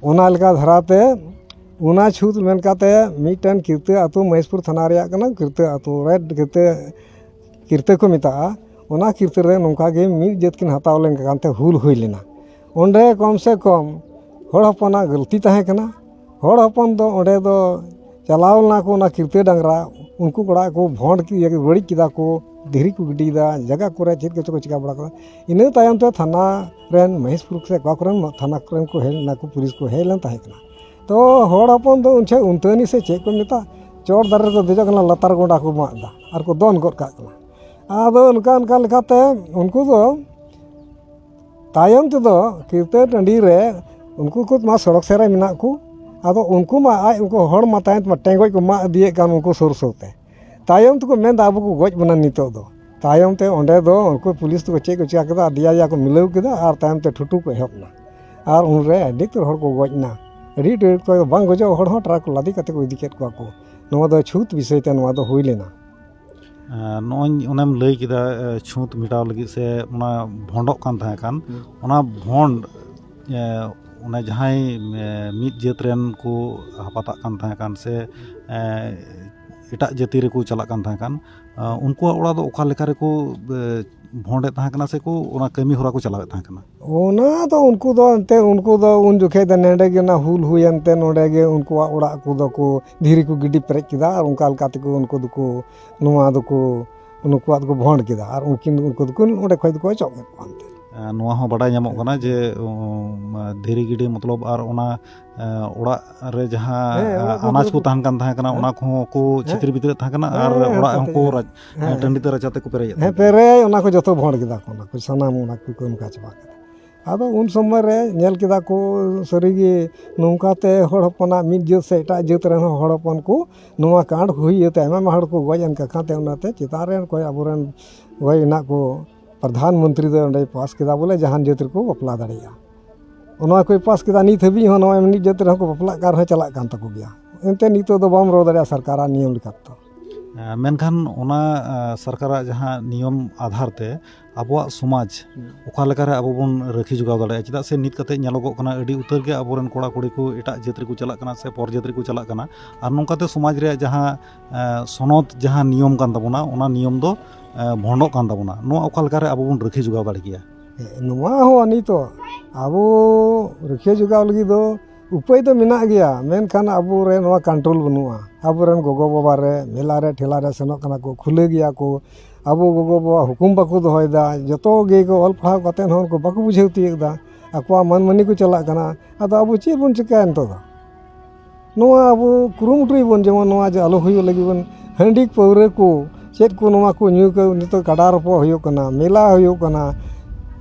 ᱚᱱᱟ ᱞᱮᱠᱟ ᱫᱷᱟᱨᱟᱛᱮ ᱚᱱᱟ ᱪᱷᱩᱛ ᱢᱮᱱ ᱠᱟᱛᱮ ᱢᱤᱫᱴᱮᱱ ᱠᱤᱨᱛᱟᱹ ᱟᱹᱛᱩ, ᱢᱚᱦᱮᱥᱯᱩᱨ ᱛᱷᱟᱱᱟ ᱨᱮᱭᱟᱜ ᱠᱟᱱᱟ, ᱠᱤᱨᱛᱟᱹ ᱟᱹᱛᱩ ᱨᱮ ᱠᱤᱨᱛᱟᱹ, ᱠᱤᱨᱛᱟᱹ ᱠᱚ ᱢᱮᱛᱟᱜᱼᱟ᱾ ᱚᱱᱟ ᱠᱤᱨᱛᱟᱹ ᱨᱮ ᱱᱚᱝᱠᱟ ᱜᱮ ᱢᱤᱫ ᱡᱟᱹᱛ ᱠᱤᱱ ᱦᱟᱛᱟᱣ ᱞᱮᱱ ᱠᱟᱱ ᱛᱮ ᱦᱩᱞ ᱦᱩᱭ ᱞᱮᱱᱟ᱾ ᱚᱸᱰᱮ ᱠᱚᱢ ᱥᱮ ᱠᱚᱢ ᱦᱚᱲ ᱦᱚᱯᱚᱱᱟᱜ ᱜᱟᱹᱞᱛᱤ ᱛᱟᱦᱮᱸ ᱠᱟᱱᱟ᱾ ᱦᱚᱲ ᱦᱚᱯᱚᱱ ᱫᱚ ᱚᱸᱰᱮ ᱫᱚ ᱪᱟᱞᱟᱣ ᱞᱮᱱᱟ ᱠᱚ ᱚᱱᱟ ᱠᱤᱨᱛᱟᱹ ᱰᱟᱝᱨᱟ, ᱩᱱᱠᱩ ᱠᱚᱲᱟ ᱠᱚ ᱵᱷᱚᱸᱰ ᱠᱮᱫ, ᱵᱟᱹᱲᱤᱡ ᱠᱮᱫᱟ ᱠᱚ, ᱫᱷᱤᱨᱤ ᱠᱚ ᱜᱤᱰᱤᱭᱮᱫᱟ, ᱡᱟᱭᱜᱟ ᱠᱚᱨᱮ ᱪᱮᱫ ᱠᱚᱪᱚ ᱠᱚ ᱪᱤᱠᱟ ᱵᱟᱲᱟ ᱠᱮᱫᱟ᱾ ᱤᱱᱟᱹ ᱛᱟᱭᱚᱢ ᱛᱮ ᱛᱷᱟᱱᱟ ᱨᱮᱱ ᱢᱚᱦᱮᱥᱯᱩᱨ ᱥᱮ ᱚᱠᱟ ᱠᱚᱨᱮᱱ ᱛᱷᱟᱱᱟ ᱠᱚᱨᱮᱱ ᱠᱚ ᱦᱮᱡ ᱞᱮᱱᱟ ᱠᱚ, ᱯᱩᱞᱤᱥ ᱠᱚ ᱦᱮᱡ ᱞᱮᱱ ᱛᱟᱦᱮᱸ ᱠᱟᱱᱟ᱾ ᱛᱚ ᱦᱚᱲ ᱦᱚᱯᱚᱱ ᱫᱚ ᱩᱱ ᱪᱷᱚᱭ ᱩᱱᱛᱟᱹᱱᱤ ᱥᱮ ᱪᱮᱫ ᱠᱚ ᱢᱮᱛᱟᱜ, ᱪᱚᱴ ᱫᱟᱨᱮ ᱨᱮᱠᱚ ᱫᱮᱡᱚᱜ ᱠᱟᱱᱟ, ᱞᱟᱛᱟᱨ ᱜᱚᱸᱰᱟ ᱠᱚ ᱢᱟᱜ ᱮᱫᱟ ᱟᱨ ᱠᱚ ᱫᱚᱱ ᱜᱚᱫ ᱠᱟᱜ ᱠᱟᱱᱟ᱾ ᱟᱫᱚ ᱚᱱᱠᱟ ᱚᱱᱠᱟ ᱞᱮᱠᱟᱛᱮ ᱩᱱᱠᱩ ᱫᱚ ᱛᱟᱭᱚᱢ ᱛᱮᱫᱚ ᱠᱤᱨᱛᱟᱹ ᱴᱟᱺᱰᱤ ᱨᱮ ᱩᱱᱠᱩ ᱠᱚ ᱢᱟ ᱥᱚᱲᱚᱠ ᱥᱮᱫ ᱨᱮ ᱢᱮᱱᱟᱜ ᱠᱚ, ᱟᱫᱚ ᱩᱱᱠᱩ ᱢᱟ ᱟᱡ ᱩᱱᱠᱩ ᱦᱚᱲ ᱢᱟ ᱛᱟᱭᱚᱢ ᱛᱮᱢᱟ ᱴᱮᱸᱜᱚᱡ ᱠᱚ ᱢᱟᱜ ᱤᱫᱤᱭᱮᱫ ᱠᱟᱱ ᱩᱱᱠᱩ ᱥᱩᱨ ᱥᱩᱨ ᱛᱮ᱾ ᱛᱟᱭᱚᱢ ᱛᱮᱠᱚ ᱢᱮᱱᱫᱟ, "ᱟᱵᱚ ᱠᱚ ᱜᱚᱡ ᱵᱚᱱᱟ ᱱᱤᱛᱚᱜ ᱫᱚ᱾" ᱛᱟᱭᱚᱢ ᱛᱮ ᱚᱸᱰᱮ ᱫᱚ ᱩᱱᱠᱩ ᱯᱩᱞᱤᱥ ᱫᱚᱠᱚ ᱪᱮᱫ ᱠᱚ ᱪᱤᱠᱟ ᱠᱮᱫᱟ, ᱫᱮᱭᱟ ᱫᱮᱭᱟ ᱠᱚ ᱢᱤᱞᱟᱹᱣ ᱠᱮᱫᱟ ᱟᱨ ᱛᱟᱭᱚᱢ ᱛᱮ ᱴᱷᱩᱴᱩ ᱠᱚ ᱮᱦᱚᱵ ᱮᱱᱟ᱾ ᱟᱨ ᱩᱱᱨᱮ ᱟᱹᱰᱤ ᱩᱛᱟᱹᱨ ᱦᱚᱲ ᱠᱚ ᱜᱚᱡ ᱮᱱᱟ, ᱟᱹᱰᱤ ᱩᱛᱟᱹᱨ ᱠᱚ ᱵᱟᱝ ᱜᱚᱡᱚᱜ ᱦᱚᱲ ᱦᱚᱸ ᱴᱨᱟᱠ ᱠᱚ ᱞᱟᱫᱮ ᱠᱟᱛᱮ ᱠᱚ ᱤᱫᱤ ᱠᱮᱫ ᱠᱚᱣᱟ ᱠᱚ᱾ ᱱᱚᱣᱟ ᱫᱚ ᱪᱷᱩᱛ ᱵᱤᱥᱚᱭ ᱛᱮ ᱱᱚᱣᱟ ᱫᱚ ᱦᱩᱭ ᱞᱮᱱᱟ᱾ ᱱᱚᱜᱼᱚᱭ ᱚᱱᱮᱢ ᱞᱟᱹᱭ ᱠᱮᱫᱟ, ᱮ, ᱪᱷᱩᱸᱛ ᱢᱮᱴᱟᱣ ᱞᱟᱹᱜᱤᱫ ᱥᱮ ᱚᱱᱟ ᱵᱷᱚᱸᱰᱚᱜ ᱠᱟᱱ ᱛᱟᱦᱮᱸ ᱠᱟᱱ, ᱦᱩᱸ᱾ ᱚᱱᱟ ᱵᱷᱚᱸᱰ, ᱮ, ᱚᱱᱟ ᱡᱟᱦᱟᱸᱭ, ᱮ, ᱢᱤᱫ ᱡᱟᱹᱛ ᱨᱮᱱ ᱠᱚ ᱦᱟᱯᱟᱛᱟᱜ ᱠᱟᱱ ᱛᱟᱦᱮᱸ ᱠᱟᱱ ᱥᱮ, ᱮ, ᱮᱴᱟᱜ ᱡᱟᱹᱛᱤ ᱨᱮᱠᱚ ᱪᱟᱞᱟᱜ ᱠᱟᱱ ᱛᱟᱦᱮᱸ ᱠᱟᱱ, ᱮ, ᱩᱱᱠᱩᱣᱟᱜ ᱚᱲᱟᱜ ᱫᱚ ᱚᱠᱟ ᱞᱮᱠᱟ ᱨᱮᱠᱚ, ᱮ, ᱵᱷᱚᱸᱰᱮᱫ ᱛᱟᱦᱮᱸ ᱠᱟᱱᱟ ᱥᱮᱠᱚ ᱚᱱᱟ ᱠᱟᱹᱢᱤ ᱦᱚᱨᱟ ᱠᱚ ᱪᱟᱞᱟᱣᱮᱫ ᱛᱟᱦᱮᱸ ᱠᱟᱱᱟ? ᱚᱱᱟ ᱫᱚ ᱩᱱᱠᱩ ᱫᱚ ᱮᱱᱛᱮ, ᱩᱱᱠᱩ ᱫᱚ ᱩᱱ ᱡᱚᱠᱷᱮᱡ ᱫᱚ ᱱᱚᱰᱮ ᱜᱮ ᱚᱱᱟ ᱦᱩᱞ ᱦᱩᱭᱮᱱ ᱛᱮ ᱱᱚᱰᱮ ᱜᱮ ᱩᱱᱠᱩᱣᱟᱜ ᱚᱲᱟᱜ ᱠᱚᱫᱚ ᱠᱚ ᱫᱷᱤᱨᱤ ᱠᱚ ᱜᱤᱰᱤ ᱯᱮᱨᱮᱡ ᱠᱮᱫᱟ ᱟᱨ ᱚᱱᱠᱟ ᱞᱮᱠᱟ ᱛᱮᱠᱚ ᱩᱱᱠᱩ ᱫᱚᱠᱚ ᱱᱚᱣᱟ ᱫᱚᱠᱚ, ᱱᱩᱠᱩᱣᱟᱜ ᱫᱚᱠᱚ ᱵᱷᱚᱸᱰ ᱠᱮᱫᱟ ᱟᱨ ᱩᱱᱠᱤᱱ, ᱩᱱᱠᱩ ᱫᱚᱠᱚ ᱚᱸᱰᱮ ᱠᱷᱚᱡ ᱫᱚᱠᱚ ᱚᱪᱚᱜ ᱠᱮᱫ ᱠᱚᱣᱟ ᱮᱱᱛᱮ᱾ ᱮ, ᱱᱚᱣᱟ ᱦᱚᱸ ᱵᱟᱰᱟᱭ ᱧᱟᱢᱚᱜ ᱠᱟᱱᱟ ᱡᱮ, ᱩᱢ, ᱫᱷᱤᱨᱤ ᱜᱤᱰᱤ ᱢᱚᱛᱞᱚᱵ ᱟᱨ ᱚᱱᱟ, ᱮ, ᱚᱲᱟᱜ ᱨᱮ ᱡᱟᱦᱟᱸ, ᱦᱮᱸ, ᱚᱲᱟᱜ ᱮ, ᱠᱚ ᱟᱱᱟᱡᱽ ᱠᱚ ᱫᱚᱠᱚ ᱛᱟᱦᱮᱸ ᱠᱟᱱ ᱛᱟᱦᱮᱸ ᱠᱟᱱᱟ, ᱦᱮᱸ᱾ ᱚᱱᱟ ᱠᱚᱦᱚᱸ ᱠᱚ ᱦᱮᱸ᱾ ᱪᱷᱤᱛᱤᱨ ᱵᱤᱛᱤᱨ ᱛᱟᱦᱮᱸ ᱠᱟᱱᱟ ᱦᱮᱸ, ᱟᱨ ᱦᱮᱸ, ᱚᱲᱟᱜ ᱦᱮᱸ, ᱦᱚᱸᱠᱚ ᱦᱮᱸ᱾ ᱨᱟᱡᱽ-, ᱦᱮᱸ᱾ ᱴᱟᱺᱰᱤ ᱛᱮ ᱨᱟᱪᱟ ᱛᱮᱠᱚ ᱯᱮᱨᱮᱡᱮᱫ ᱦᱮᱸ, ᱛᱟᱦᱮᱸ ᱠᱟᱱᱟ᱾ ᱯᱮᱨᱮᱡ ᱚᱱᱟ ᱠᱚ ᱡᱚᱛᱚ ᱵᱷᱚᱸᱰ ᱠᱮᱫᱟ ᱠᱚ, ᱚᱱᱟ ᱠᱚ ᱥᱟᱱᱟᱢ ᱚᱱᱟ ᱠᱚ ᱠᱟᱹᱢᱤ ᱠᱟᱡᱽ ᱪᱟᱵᱟ ᱠᱮᱫᱟ᱾ ᱟᱫᱚ ᱩᱱ ᱥᱚᱢᱚᱭ ᱨᱮ ᱧᱮᱞ ᱠᱮᱫᱟ ᱠᱚ, ᱥᱟᱹᱨᱤᱜᱮ ᱱᱚᱝᱠᱟᱛᱮ ᱦᱚᱲ ᱦᱚᱯᱚᱱᱟᱜ ᱢᱤᱫ ᱡᱟᱹᱛ ᱥᱮ ᱮᱴᱟᱜ ᱡᱟᱹᱛ ᱨᱮᱱ ᱦᱚᱸ ᱦᱚᱲ ᱦᱚᱯᱚᱱ ᱠᱚ ᱱᱚᱣᱟ ᱠᱟᱸᱰ ᱦᱩᱭ ᱤᱭᱟᱹᱛᱮ ᱟᱭᱢᱟ ᱟᱭᱢᱟ ᱦᱚᱲ ᱠᱚ ᱜᱚᱡ ᱮᱱ ᱠᱟᱠᱷᱟᱱ ᱛᱮ, ᱚᱱᱟᱛᱮ ᱪᱮᱛᱟᱱ ᱨᱮᱱ ᱚᱠᱚᱭ ᱟᱵᱚᱨᱮᱱ ᱜᱚᱡ ᱨᱮᱱᱟᱜ ᱠᱚ ᱯᱨᱚᱫᱷᱟᱱ ᱢᱚᱱᱛᱨᱤ ᱫᱚ ᱚᱸᱰᱮᱭ ᱯᱟᱥ ᱠᱮᱫᱟ ᱵᱚᱞᱮ ᱡᱟᱦᱟᱱ ᱡᱟᱹᱛ ᱨᱮᱠᱚ ᱵᱟᱯᱞᱟ ᱫᱟᱲᱮᱭᱟᱜᱼᱟ᱾ ᱚᱱᱟ ᱠᱚᱭ ᱯᱟᱥ ᱠᱮᱫᱟ, ᱱᱤᱛ ᱦᱟᱹᱵᱤᱡ ᱦᱚᱸ ᱱᱚᱜᱼᱚᱭ ᱢᱤᱫ ᱡᱟᱹᱛ ᱨᱮᱦᱚᱸ ᱠᱚ ᱵᱟᱯᱞᱟᱜ ᱠᱟᱱ ᱨᱮᱦᱚᱸ ᱪᱟᱞᱟᱜ ᱠᱟᱱ ᱛᱟᱠᱚ ᱜᱮᱭᱟ᱾ ᱮᱱᱛᱮ ᱱᱤᱛᱚᱜ ᱫᱚ ᱵᱟᱢ ᱨᱚᱲ ᱫᱟᱲᱮᱭᱟᱜᱼᱟ ᱥᱚᱨᱠᱟᱨᱟᱜ ᱱᱤᱭᱚᱢ ᱞᱮᱠᱟᱛᱮ᱾ ᱮᱸ, ᱢᱮᱱᱠᱷᱟᱱ ᱚᱱᱟ, ᱮᱸ, ᱥᱚᱨᱠᱟᱨᱟᱜ ᱡᱟᱦᱟᱸ ᱱᱤᱭᱚᱢ ᱟᱫᱷᱟᱨ ᱛᱮ ᱟᱵᱚᱣᱟᱜ ᱥᱚᱢᱟᱡᱽ ᱦᱩᱸ᱾ ᱚᱠᱟ ᱞᱮᱠᱟᱨᱮ ᱟᱵᱚ ᱵᱚᱱ ᱨᱟᱹᱠᱷᱤ ᱡᱚᱜᱟᱣ ᱫᱟᱲᱮᱭᱟᱜᱼᱟ? ᱪᱮᱫᱟᱜ ᱥᱮ ᱱᱤᱛ ᱠᱟᱛᱮ ᱧᱮᱞᱚᱜᱚᱜ ᱠᱟᱱᱟ, ᱟᱹᱰᱤ ᱩᱛᱟᱹᱨ ᱜᱮ ᱟᱵᱚᱨᱮᱱ ᱠᱚᱲᱟ ᱠᱩᱲᱤ ᱠᱚ ᱮᱴᱟᱜ ᱡᱟᱹᱛ ᱨᱮᱠᱚ ᱪᱟᱞᱟᱜ ᱠᱟᱱᱟ ᱥᱮ ᱯᱚᱨ ᱡᱟᱹᱛ ᱨᱮᱠᱚ ᱪᱟᱞᱟᱜ ᱠᱟᱱᱟ, ᱟᱨ ᱱᱚᱝᱠᱟᱛᱮ ᱥᱚᱢᱟᱡᱽ ᱨᱮᱭᱟᱜ ᱡᱟᱦᱟᱸ, ᱮᱸ, ᱥᱚᱱᱚᱛ ᱡᱟᱦᱟᱸ ᱱᱤᱭᱚᱢ ᱠᱟᱱ ᱛᱟᱵᱚᱱᱟ, ᱚᱱᱟ ᱱᱤᱭᱚᱢ ᱫᱚ, ᱮᱸ, ᱵᱷᱚᱸᱰᱚᱜ ᱠᱟᱱ ᱛᱟᱵᱚᱱᱟ᱾ ᱱᱚᱣᱟ ᱚᱠᱟ ᱞᱮᱠᱟᱨᱮ ᱟᱵᱚ ᱵᱚᱱ ᱨᱟᱹᱠᱷᱤ ᱡᱚᱜᱟᱣ ᱫᱟᱲᱮ ᱠᱮᱭᱟ? ᱱᱚᱣᱟ ᱦᱚᱸ ᱱᱤᱛᱚᱜ ᱟᱵᱚ ᱨᱩᱠᱷᱤᱭᱟᱹ ᱡᱚᱜᱟᱣ ᱞᱟᱹᱜᱤᱫ ᱫᱚ ᱩᱯᱟᱹᱭ ᱫᱚ ᱢᱮᱱᱟᱜ ᱜᱮᱭᱟ, ᱢᱮᱱᱠᱷᱟᱱ ᱟᱵᱚᱨᱮ ᱱᱚᱣᱟ ᱠᱚᱱᱴᱨᱳᱞ ᱵᱟᱹᱱᱩᱜᱼᱟ᱾ ᱟᱵᱚᱨᱮᱱ ᱜᱚᱜᱚ ᱵᱟᱵᱟ ᱨᱮ ᱢᱮᱞᱟ ᱨᱮ ᱴᱷᱮᱞᱟ ᱨᱮ ᱥᱮᱱᱚᱜ ᱠᱟᱱᱟ ᱠᱚ, ᱠᱷᱩᱞᱟᱹ ᱜᱮᱭᱟ ᱠᱚ, ᱟᱵᱚ ᱜᱚᱜᱚ ᱵᱟᱵᱟ ᱦᱩᱠᱩᱢ ᱵᱟᱠᱚ ᱫᱚᱦᱚᱭᱮᱫᱟ, ᱡᱚᱛᱚ ᱜᱮ ᱠᱚ ᱚᱞ ᱯᱟᱲᱦᱟᱣ ᱠᱟᱛᱮ ᱦᱚᱸ ᱩᱱᱠᱩ ᱵᱟᱠᱚ ᱵᱩᱡᱷᱟᱹᱣ ᱛᱤᱭᱳᱜ ᱮᱫᱟ, ᱟᱠᱚᱣᱟᱜ ᱢᱟᱹᱱ ᱢᱟᱹᱱᱤ ᱠᱚ ᱪᱟᱞᱟᱜ ᱠᱟᱱᱟ᱾ ᱟᱫᱚ ᱟᱵᱚ ᱪᱮᱫ ᱵᱚᱱ ᱪᱤᱠᱟᱹᱭᱟ ᱱᱤᱛᱚᱜ ᱫᱚ? ᱱᱚᱣᱟ ᱟᱵᱚ ᱠᱩᱨᱩᱢᱩᱴᱩᱭ ᱵᱚᱱ, ᱡᱮᱢᱚᱱ ᱱᱚᱣᱟ ᱡᱮ ᱟᱞᱚ ᱦᱩᱭᱩᱜ ᱞᱟᱹᱜᱤᱫ ᱵᱚᱱ, ᱦᱟᱺᱰᱤ ᱯᱟᱹᱣᱨᱟᱹ ᱠᱚ ᱪᱮᱫ ᱠᱚ ᱱᱚᱣᱟ ᱠᱚ ᱧᱩ ᱠᱚ, ᱱᱤᱛᱚᱜ ᱠᱟᱰᱟ ᱨᱚᱯᱚᱜ ᱦᱩᱭᱩᱜ ᱠᱟᱱᱟ, ᱢᱮᱞᱟ ᱦᱩᱭᱩᱜ ᱠᱟᱱᱟ,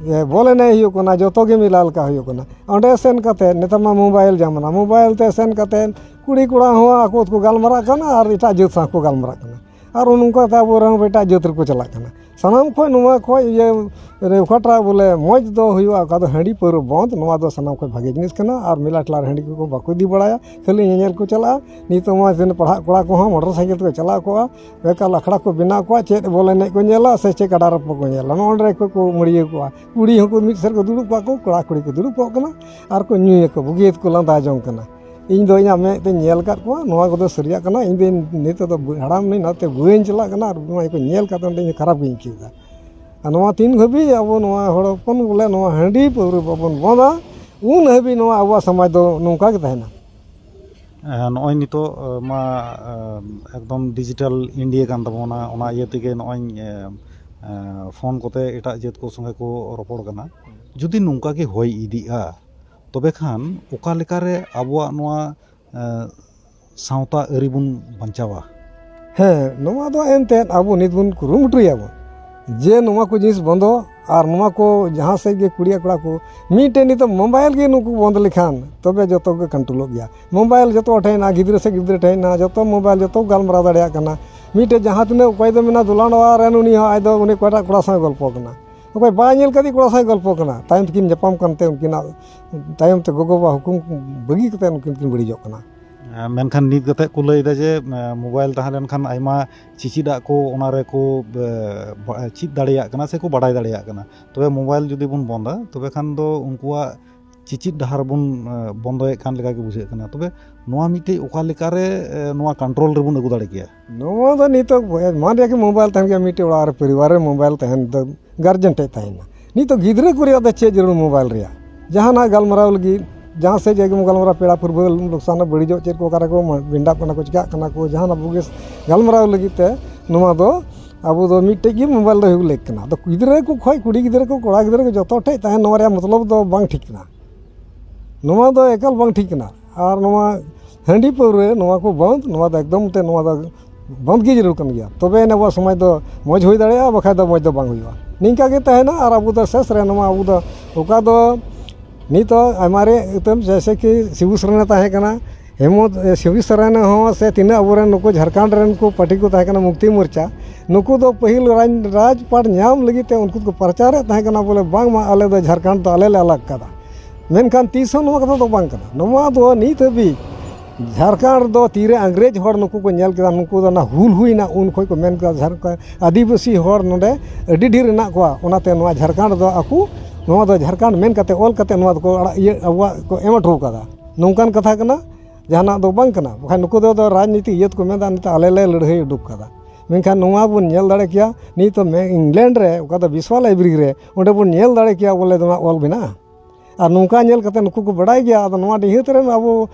ᱮ, ᱵᱚᱞ ᱮᱱᱮᱡ ᱦᱩᱭᱩᱜ ᱠᱟᱱᱟ, ᱡᱚᱛᱚ ᱜᱮ ᱢᱮᱞᱟ ᱞᱮᱠᱟ ᱦᱩᱭᱩᱜ ᱠᱟᱱᱟ᱾ ᱚᱸᱰᱮ ᱥᱮᱱ ᱠᱟᱛᱮ, ᱱᱮᱛᱟᱨ ᱢᱟ ᱢᱳᱵᱟᱭᱤᱞ ᱡᱟᱢᱟᱱᱟ, ᱢᱳᱵᱟᱭᱤᱞ ᱛᱮ ᱥᱮᱱ ᱠᱟᱛᱮ ᱠᱩᱲᱤ ᱠᱚᱲᱟ ᱦᱚᱸ ᱟᱠᱚ ᱛᱮᱠᱚ ᱜᱟᱞᱢᱟᱨᱟᱜ ᱠᱟᱱᱟ ᱟᱨ ᱮᱴᱟᱜ ᱡᱟᱹᱛ ᱥᱟᱶ ᱠᱚ ᱜᱟᱞᱢᱟᱨᱟᱜ ᱠᱟᱱᱟ᱾ ᱟᱨ ᱱᱚᱝᱠᱟ ᱛᱮ ᱟᱵᱚ ᱨᱮᱱ ᱮᱴᱟᱜ ᱡᱟᱹᱛ ᱨᱮᱠᱚ ᱪᱟᱞᱟᱜ ᱠᱟᱱᱟ᱾ ᱥᱟᱱᱟᱢ ᱠᱷᱚᱱ ᱱᱚᱣᱟ ᱠᱷᱚᱱ ᱤᱭᱟᱹ ᱨᱮ ᱚᱠᱟᱴᱟᱜ ᱵᱚᱞᱮ ᱢᱚᱡᱽ ᱫᱚ ᱦᱩᱭᱩᱜᱼᱟ, ᱚᱠᱟ ᱫᱚ ᱦᱟᱺᱰᱤ ᱯᱟᱹᱣᱨᱟᱹ ᱵᱚᱱᱫ, ᱱᱚᱣᱟ ᱫᱚ ᱥᱟᱱᱟᱢ ᱠᱷᱚᱱ ᱵᱷᱟᱜᱮ ᱡᱤᱱᱤᱥ ᱠᱟᱱᱟ᱾ ᱟᱨ ᱢᱮᱞᱟ ᱴᱷᱮᱞᱟ ᱨᱮ ᱦᱟᱺᱰᱤ ᱠᱚᱠᱚ ᱵᱟᱠᱚ ᱤᱫᱤ ᱵᱟᱲᱟᱭᱟ, ᱠᱷᱟᱹᱞᱤ ᱧᱮᱧᱮᱞ ᱠᱚ ᱪᱟᱞᱟᱜᱼᱟ᱾ ᱱᱤᱛᱚᱜ ᱢᱟ ᱛᱤᱱᱟᱹᱜ ᱯᱟᱲᱦᱟᱜ ᱠᱚᱲᱟ ᱠᱚᱦᱚᱸ ᱢᱚᱴᱚᱨ ᱥᱟᱭᱠᱮᱞ ᱛᱮᱠᱚ ᱪᱟᱞᱟᱣ ᱠᱚᱜᱼᱟ, ᱮᱠᱟᱞ ᱟᱠᱷᱲᱟ ᱠᱚ ᱵᱮᱱᱟᱣ ᱠᱚᱜᱼᱟ, ᱪᱮᱫ ᱵᱚᱞ ᱮᱱᱮᱡ ᱠᱚ ᱧᱮᱞᱟ ᱥᱮ ᱪᱮᱫ ᱠᱟᱰᱟ ᱨᱚᱯᱚ ᱠᱚ ᱧᱮᱞᱟ, ᱱᱚᱜᱼᱚ ᱱᱚᱸᱰᱮ ᱠᱚ ᱠᱚ ᱢᱟᱹᱲᱤᱭᱟᱹ ᱠᱚᱜᱼᱟ᱾ ᱠᱩᱲᱤ ᱦᱚᱸᱠᱚ ᱢᱤᱫ ᱥᱮᱫ ᱠᱚ ᱫᱩᱲᱩᱵ ᱠᱚᱜᱼᱟ ᱠᱚ, ᱠᱚᱲᱟ ᱠᱩᱲᱤ ᱠᱚ ᱫᱩᱲᱩᱵ ᱠᱚᱜ ᱠᱟᱱᱟ ᱟᱨ ᱠᱚ ᱧᱩᱭᱟᱠᱚ, ᱵᱩᱜᱤᱭᱟᱹᱛ ᱠᱚ ᱞᱟᱸᱫᱟ ᱡᱚᱝ ᱠᱟᱱᱟ᱾ ᱤᱧ ᱫᱚ ᱤᱧᱟᱹᱜ ᱢᱮᱫ ᱛᱮᱧ ᱧᱮᱞ ᱟᱠᱟᱫ ᱠᱚᱣᱟ, ᱱᱚᱣᱟ ᱠᱚᱫᱚ ᱥᱟᱹᱨᱤᱭᱟᱜ ᱠᱟᱱᱟ᱾ ᱤᱧ ᱫᱚ ᱱᱤᱛᱚᱜ ᱫᱚ ᱦᱟᱲᱟᱢ ᱱᱟᱹᱧ, ᱚᱱᱟᱛᱮ ᱵᱟᱹᱧ ᱪᱟᱞᱟᱜ ᱠᱟᱱᱟ᱾ ᱟᱨ ᱱᱚᱣᱟ ᱠᱚ ᱧᱮᱞ ᱠᱟᱛᱮ ᱚᱸᱰᱮ ᱤᱧ ᱠᱷᱟᱨᱟᱯ ᱜᱤᱧ ᱟᱹᱭᱠᱟᱹᱣ ᱮᱫᱟ᱾ ᱟᱨ ᱱᱚᱣᱟ ᱛᱤᱱ ᱦᱟᱹᱵᱤᱡ ᱟᱵᱚ ᱱᱚᱣᱟ ᱦᱚᱲ ᱦᱚᱯᱚᱱ ᱵᱚᱞᱮ ᱱᱚᱣᱟ ᱦᱟᱺᱰᱤ ᱯᱟᱹᱣᱨᱟᱹ ᱵᱟᱵᱚᱱ ᱵᱚᱸᱫᱟ, ᱩᱱ ᱦᱟᱹᱵᱤᱡ ᱱᱚᱣᱟ ᱟᱵᱚᱣᱟᱜ ᱥᱚᱢᱟᱡᱽ ᱫᱚ ᱱᱚᱝᱠᱟ ᱜᱮ ᱛᱟᱦᱮᱱᱟ᱾ ᱱᱚᱜᱼᱚᱭ ᱱᱤᱛᱚᱜ ᱢᱟ ᱮᱠᱫᱚᱢ ᱰᱤᱡᱤᱴᱟᱞ ᱤᱱᱰᱤᱭᱟ ᱠᱟᱱ ᱛᱟᱵᱚᱱᱟ, ᱚᱱᱟ ᱤᱭᱟᱹ ᱛᱮᱜᱮ ᱱᱚᱜᱼᱚᱭ ᱯᱷᱳᱱ ᱠᱚᱛᱮ ᱮᱴᱟᱜ ᱡᱟᱹᱛ ᱠᱚ ᱥᱚᱸᱜᱮ ᱠᱚ ᱨᱚᱯᱚᱲ ᱠᱟᱱᱟ᱾ ᱡᱩᱫᱤ ᱱᱚᱝᱠᱟ ᱜᱮ ᱦᱩᱭ ᱤᱫᱤᱜᱼᱟ, ᱛᱚᱵᱮ ᱠᱷᱟᱱ ᱚᱠᱟ ᱞᱮᱠᱟᱨᱮ ᱟᱵᱚᱣᱟᱜ ᱱᱚᱣᱟ ᱥᱟᱶᱛᱟ ᱟᱹᱨᱤ ᱵᱚᱱ ᱵᱟᱧᱪᱟᱣᱟ? ᱦᱮᱸ, ᱱᱚᱣᱟ ᱫᱚ ᱮᱱᱛᱮᱫ ᱟᱵᱚ ᱱᱤᱛ ᱵᱚᱱ ᱠᱩᱨᱩᱢᱩᱴᱩᱭᱟᱵᱚᱱ ᱡᱮ ᱱᱚᱣᱟ ᱠᱚ ᱡᱤᱱᱤᱥ ᱵᱚᱱᱫᱚ, ᱟᱨ ᱱᱚᱣᱟ ᱠᱚ ᱡᱟᱦᱟᱸ ᱥᱮᱫ ᱜᱮ ᱠᱩᱲᱤᱭᱟᱜ ᱠᱚᱲᱟ ᱠᱚ ᱢᱤᱫᱴᱮᱱ ᱱᱤᱛᱚᱜ ᱢᱳᱵᱟᱭᱤᱞ ᱜᱮ ᱱᱩᱠᱩ ᱵᱚᱱᱫ ᱞᱮᱠᱷᱟᱱ ᱛᱚᱵᱮ ᱡᱚᱛᱚ ᱜᱮ ᱠᱚᱱᱴᱨᱳᱞᱚᱜ ᱜᱮᱭᱟ᱾ ᱢᱳᱵᱟᱭᱤᱞ ᱡᱚᱛᱚ ᱦᱚᱲ ᱴᱷᱮᱱ ᱦᱮᱱᱟᱜᱼᱟ, ᱜᱤᱫᱽᱨᱟᱹ ᱥᱮ ᱜᱤᱫᱽᱨᱟᱹ ᱴᱷᱮᱱ ᱦᱮᱱᱟᱜᱼᱟ, ᱡᱚᱛᱚ ᱢᱳᱵᱟᱭᱤᱞ, ᱡᱚᱛᱚ ᱜᱟᱞᱢᱟᱨᱟᱣ ᱫᱟᱲᱮᱭᱟᱜ ᱠᱟᱱᱟ᱾ ᱢᱤᱫᱴᱮᱡ ᱡᱟᱦᱟᱸ ᱛᱤᱱᱟᱹᱜ ᱚᱠᱚᱭ ᱫᱚ ᱢᱮᱱᱟ ᱫᱚᱞᱟᱱ ᱚᱲᱟᱜ ᱨᱮᱱ, ᱩᱱᱤ ᱦᱚᱸ ᱟᱡ ᱫᱚ ᱩᱱᱤ ᱚᱠᱚᱭᱴᱟᱜ ᱠᱚᱲᱟ ᱥᱟᱶ ᱜᱚᱞᱯᱚ ᱠᱟᱱᱟ, ᱚᱠᱚᱭ ᱵᱟᱭ ᱧᱮᱞ ᱠᱟᱫᱮ ᱠᱚᱲᱟ ᱥᱟᱶ ᱜᱚᱞᱯᱚ ᱠᱟᱱᱟ᱾ ᱛᱟᱭᱚᱢ ᱛᱮᱠᱤᱱ ᱧᱟᱯᱟᱢ ᱠᱟᱱᱛᱮ ᱩᱱᱠᱤᱱᱟᱜ ᱛᱟᱭᱚᱢ ᱛᱮ ᱜᱚᱜᱚ ᱵᱟᱵᱟ ᱦᱩᱠᱩᱢ ᱵᱟᱹᱜᱤ ᱠᱟᱛᱮ ᱩᱱᱠᱤᱱ ᱠᱤᱱ ᱵᱟᱹᱲᱤᱡᱚᱜ ᱠᱟᱱᱟ᱾ ᱢᱮᱱᱠᱷᱟᱱ ᱱᱤᱛ ᱠᱟᱛᱮ ᱠᱚ ᱞᱟᱹᱭᱫᱟ ᱡᱮ ᱢᱳᱵᱟᱭᱤᱞ ᱛᱟᱦᱮᱸ ᱞᱮᱱᱠᱷᱟᱱ ᱟᱭᱢᱟ ᱪᱤᱪᱤᱫᱟᱜ ᱠᱚ ᱚᱱᱟ ᱨᱮᱠᱚ ᱪᱮᱫ ᱫᱟᱲᱮᱭᱟᱜ ᱠᱟᱱᱟ ᱥᱮᱠᱚ ᱵᱟᱰᱟᱭ ᱫᱟᱲᱮᱭᱟᱜ ᱠᱟᱱᱟ᱾ ᱛᱚᱵᱮ ᱢᱳᱵᱟᱭᱤᱞ ᱡᱩᱫᱤ ᱵᱚᱱ ᱵᱚᱱᱫᱟ, ᱛᱚᱵᱮ ᱠᱷᱟᱱ ᱫᱚ ᱩᱱᱠᱩᱣᱟᱜ ᱪᱤᱪᱤᱫ ᱰᱟᱦᱟᱨ ᱵᱚᱱ ᱵᱚᱱᱫᱚᱭᱮᱫ ᱠᱟᱱ ᱞᱮᱠᱟ ᱜᱮ ᱵᱩᱡᱷᱟᱹᱜ ᱠᱟᱱᱟ᱾ ᱛᱚᱵᱮ ᱱᱚᱣᱟ ᱢᱤᱫᱴᱮᱡ ᱚᱠᱟ ᱞᱮᱠᱟᱨᱮ ᱱᱚᱣᱟ ᱠᱚᱱᱴᱨᱳᱞ ᱨᱮᱵᱚᱱ ᱟᱹᱜᱩ ᱫᱟᱲᱮ ᱠᱮᱭᱟ? ᱱᱚᱣᱟ ᱫᱚ ᱱᱤᱛᱚᱜ ᱢᱟᱱ ᱞᱤᱭᱟ ᱠᱤ ᱢᱳᱵᱟᱭᱤᱞ ᱛᱟᱦᱮᱱ ᱜᱮᱭᱟ, ᱢᱤᱫᱴᱮᱡ ᱚᱲᱟᱜ ᱨᱮ ᱯᱚᱨᱤᱵᱟᱨ ᱨᱮ ᱢᱳᱵᱟᱭᱤᱞ ᱛᱟᱦᱮᱱ ᱫᱚ ᱜᱟᱨᱡᱮᱱ ᱴᱷᱮᱡ ᱛᱟᱦᱮᱱᱟ᱾ ᱱᱤᱛᱚᱜ ᱜᱤᱫᱽᱨᱟᱹ ᱠᱚ ᱨᱮᱭᱟᱜ ᱫᱚ ᱪᱮᱫ ᱡᱟᱹᱨᱩᱲ ᱢᱳᱵᱟᱭᱤᱞ ᱨᱮᱭᱟᱜ? ᱡᱟᱦᱟᱱᱟᱜ ᱜᱟᱞᱢᱟᱨᱟᱣ ᱞᱟᱹᱜᱤᱫ, ᱡᱟᱦᱟᱸ ᱥᱮᱫ ᱜᱮ ᱜᱟᱞᱢᱟᱨᱟᱣ, ᱯᱮᱲᱟ ᱯᱩᱨᱵᱟᱹ ᱞᱳᱠᱥᱟᱱ ᱵᱟᱹᱲᱤᱡᱚᱜ, ᱪᱮᱫ ᱠᱚ ᱚᱠᱟ ᱨᱮᱠᱚ ᱵᱷᱮᱸᱰᱟᱜ ᱠᱟᱱᱟ ᱠᱚ, ᱪᱤᱠᱟᱹᱜ ᱠᱟᱱᱟ ᱠᱚ, ᱡᱟᱦᱟᱱᱟᱜ ᱵᱩᱜᱤ ᱜᱟᱞᱢᱟᱨᱟᱣ ᱞᱟᱹᱜᱤᱫ ᱛᱮ ᱱᱚᱣᱟ ᱫᱚ ᱟᱵᱚ ᱫᱚ ᱢᱤᱫᱴᱮᱡ ᱜᱮ ᱢᱳᱵᱟᱭᱤᱞ ᱫᱚ ᱦᱩᱭᱩᱜ ᱞᱮᱠ ᱠᱟᱱᱟ᱾ ᱟᱫᱚ ᱜᱤᱫᱽᱨᱟᱹ ᱠᱚ ᱠᱷᱚᱡ ᱠᱩᱲᱤ ᱜᱤᱫᱽᱨᱟᱹ ᱠᱚ ᱠᱚᱲᱟ ᱜᱤᱫᱽᱨᱟᱹ ᱠᱚ ᱡᱚᱛᱚ ᱴᱷᱮᱡ ᱛᱟᱦᱮᱱ, ᱱᱚᱣᱟ ᱨᱮᱭᱟᱜ ᱢᱚᱛᱞᱚᱵ ᱫᱚ ᱵᱟᱝ ᱴᱷᱤᱠ ᱠᱟᱱᱟ᱾ ᱱᱚᱣᱟ ᱫᱚ ᱮᱠᱟᱞ ᱵᱟᱝ ᱴᱷᱤᱠ ᱠᱟᱱᱟ᱾ ᱟᱨ ᱱᱚᱣᱟ ᱦᱟᱺᱰᱤ ᱯᱟᱹᱣᱨᱟᱹ, ᱱᱚᱣᱟ ᱠᱚ ᱵᱚᱱᱫ, ᱱᱚᱣᱟ ᱫᱚ ᱮᱠᱫᱚᱢ ᱛᱮ ᱱᱚᱣᱟ ᱫᱚ ᱵᱚᱱᱫ ᱜᱮ ᱡᱟᱹᱨᱩᱲ ᱠᱟᱱ ᱜᱮᱭᱟ᱾ ᱛᱚᱵᱮ ᱟᱹᱱᱤᱡ ᱟᱵᱚᱣᱟᱜ ᱥᱚᱢᱟᱡᱽ ᱫᱚ ᱢᱚᱡᱽ ᱦᱩᱭ ᱫᱟᱲᱮᱭᱟᱜᱼᱟ, ᱵᱟᱠᱷᱟᱡ ᱫᱚ ᱢᱚᱡᱽ ᱫᱚ ᱵᱟᱝ ᱦᱩᱭᱩᱜᱼᱟ᱾ ᱱᱤᱝᱠᱟ ᱜᱮ ᱛᱟᱦᱮᱱᱟ᱾ ᱟᱨ ᱟᱵᱚ ᱫᱚ ᱥᱮᱥ ᱨᱮ ᱱᱚᱣᱟ ᱟᱵᱚ ᱫᱚ ᱚᱠᱟ ᱫᱚ ᱱᱤᱛᱚᱜ ᱟᱭᱢᱟ ᱨᱮ ᱩᱛᱟᱹᱨ ᱡᱮᱭᱥᱮ ᱠᱤ ᱥᱤᱵᱩ ᱥᱚᱨᱮᱱᱮ ᱛᱟᱦᱮᱸ ᱠᱟᱱᱟ, ᱦᱮᱢᱚᱱᱛ ᱥᱤᱵᱩ ᱥᱚᱨᱮᱱ ᱦᱚᱸ ᱥᱮ ᱛᱤᱱᱟᱹᱜ ᱟᱵᱚᱨᱮᱱ ᱱᱩᱠᱩ ᱡᱷᱟᱲᱠᱷᱚᱸᱰ ᱨᱮᱱ ᱠᱚ ᱯᱟᱹᱴᱤ ᱠᱚ ᱛᱟᱦᱮᱸ ᱠᱟᱱᱟ, ᱢᱩᱠᱛᱤ ᱢᱳᱨᱪᱟ, ᱱᱩᱠᱩ ᱫᱚ ᱯᱟᱹᱦᱤᱞ ᱨᱟᱡᱽ ᱨᱟᱡᱽᱯᱟᱴ ᱧᱟᱢ ᱞᱟᱹᱜᱤᱫ ᱛᱮ ᱩᱱᱠᱩ ᱫᱚᱠᱚ ᱯᱨᱚᱪᱟᱨᱮᱫ ᱛᱟᱦᱮᱸ ᱠᱟᱱᱟ, ᱵᱚᱞᱮ ᱵᱟᱝᱢᱟ ᱟᱞᱮ ᱫᱚ ᱡᱷᱟᱲᱠᱷᱚᱸᱰ ᱫᱚ ᱟᱞᱮ ᱞᱮ ᱟᱞᱟᱜᱽ ᱠᱟᱫᱟ᱾ ᱢᱮᱱᱠᱷᱟᱱ ᱛᱤᱥ ᱦᱚᱸ ᱱᱚᱣᱟ ᱠᱟᱛᱷᱟ ᱫᱚ ᱵᱟᱝ ᱠᱟᱱᱟ᱾ ᱱᱚᱣᱟ ᱫᱚ ᱱᱤᱛ ᱦᱟᱹᱵᱤᱡ ᱡᱷᱟᱲᱠᱷᱚᱸᱰ ᱫᱚ ᱛᱤᱨᱮ ᱤᱝᱨᱮᱡᱽ ᱦᱚᱲ ᱱᱩᱠᱩ ᱠᱚ ᱧᱮᱞ ᱠᱮᱫᱟ, ᱱᱩᱠᱩ ᱫᱚ ᱚᱱᱟ ᱦᱩᱞ ᱦᱩᱭᱱᱟ, ᱩᱱ ᱠᱷᱚᱱ ᱠᱚ ᱢᱮᱱ ᱠᱮᱫᱟ ᱡᱷᱟᱲᱠᱷᱚᱸᱰ ᱟᱹᱫᱤᱵᱟᱹᱥᱤ ᱦᱚᱲ ᱱᱚᱰᱮ ᱟᱹᱰᱤ ᱰᱷᱮᱨ ᱦᱮᱱᱟᱜ ᱠᱚᱣᱟ, ᱚᱱᱟᱛᱮ ᱱᱚᱣᱟ ᱡᱷᱟᱲᱠᱷᱚᱸᱰ ᱫᱚ ᱟᱠᱚ, ᱱᱚᱣᱟ ᱫᱚ ᱡᱷᱟᱲᱠᱷᱚᱸᱰ ᱢᱮᱱ ᱠᱟᱛᱮ ᱚᱞ ᱠᱟᱛᱮ ᱱᱚᱣᱟ ᱫᱚᱠᱚ ᱟᱲᱟᱜ, ᱤᱭᱟᱹ, ᱟᱵᱚᱣᱟᱜ ᱠᱚ ᱮᱢ ᱦᱚᱴᱚ ᱠᱟᱫᱟ᱾ ᱱᱚᱝᱠᱟᱱ ᱠᱟᱛᱷᱟ ᱠᱟᱱᱟ, ᱡᱟᱦᱟᱱᱟᱜ ᱫᱚ ᱵᱟᱝ ᱠᱟᱱᱟ᱾ ᱵᱟᱠᱷᱟᱱ ᱱᱩᱠᱩ ᱫᱚ, ᱫᱚ ᱨᱟᱡᱽᱱᱤᱛᱤ ᱤᱭᱟᱹ ᱛᱮᱠᱚ ᱢᱮᱱᱫᱟ, ᱱᱤᱛᱚᱜ ᱟᱞᱮ ᱞᱮ ᱞᱟᱹᱲᱦᱟᱹᱭ ᱩᱰᱩᱠ ᱠᱟᱫᱟ᱾ ᱢᱮᱱᱠᱷᱟᱱ ᱱᱚᱣᱟ ᱵᱚᱱ ᱧᱮᱞ ᱫᱟᱲᱮ ᱠᱮᱭᱟ, ᱱᱤᱛᱚᱜ ᱢᱮ-, ᱤᱝᱞᱮᱱᱰ ᱨᱮ ᱚᱠᱟ ᱫᱚ ᱵᱤᱥᱣᱟ ᱞᱟᱭᱵᱨᱮᱨᱤ ᱨᱮ, ᱚᱸᱰᱮ ᱵᱚᱱ ᱧᱮᱞ ᱫᱟᱲᱮ ᱠᱮᱭᱟ ᱵᱚᱞᱮ ᱱᱚᱣᱟ ᱚᱞ ᱢᱮᱱᱟᱜᱼᱟ᱾ ᱟᱨ ᱱᱚᱝᱠᱟ ᱧᱮᱞ ᱠᱟᱛᱮ ᱱᱩᱠᱩ ᱠᱚ ᱵᱟᱲᱟᱭ ᱜᱮᱭᱟ᱾ ᱟᱫᱚ ᱱᱚᱣᱟ ᱰᱤᱦᱟᱹᱛ ᱨᱮᱱ ᱟᱵᱚ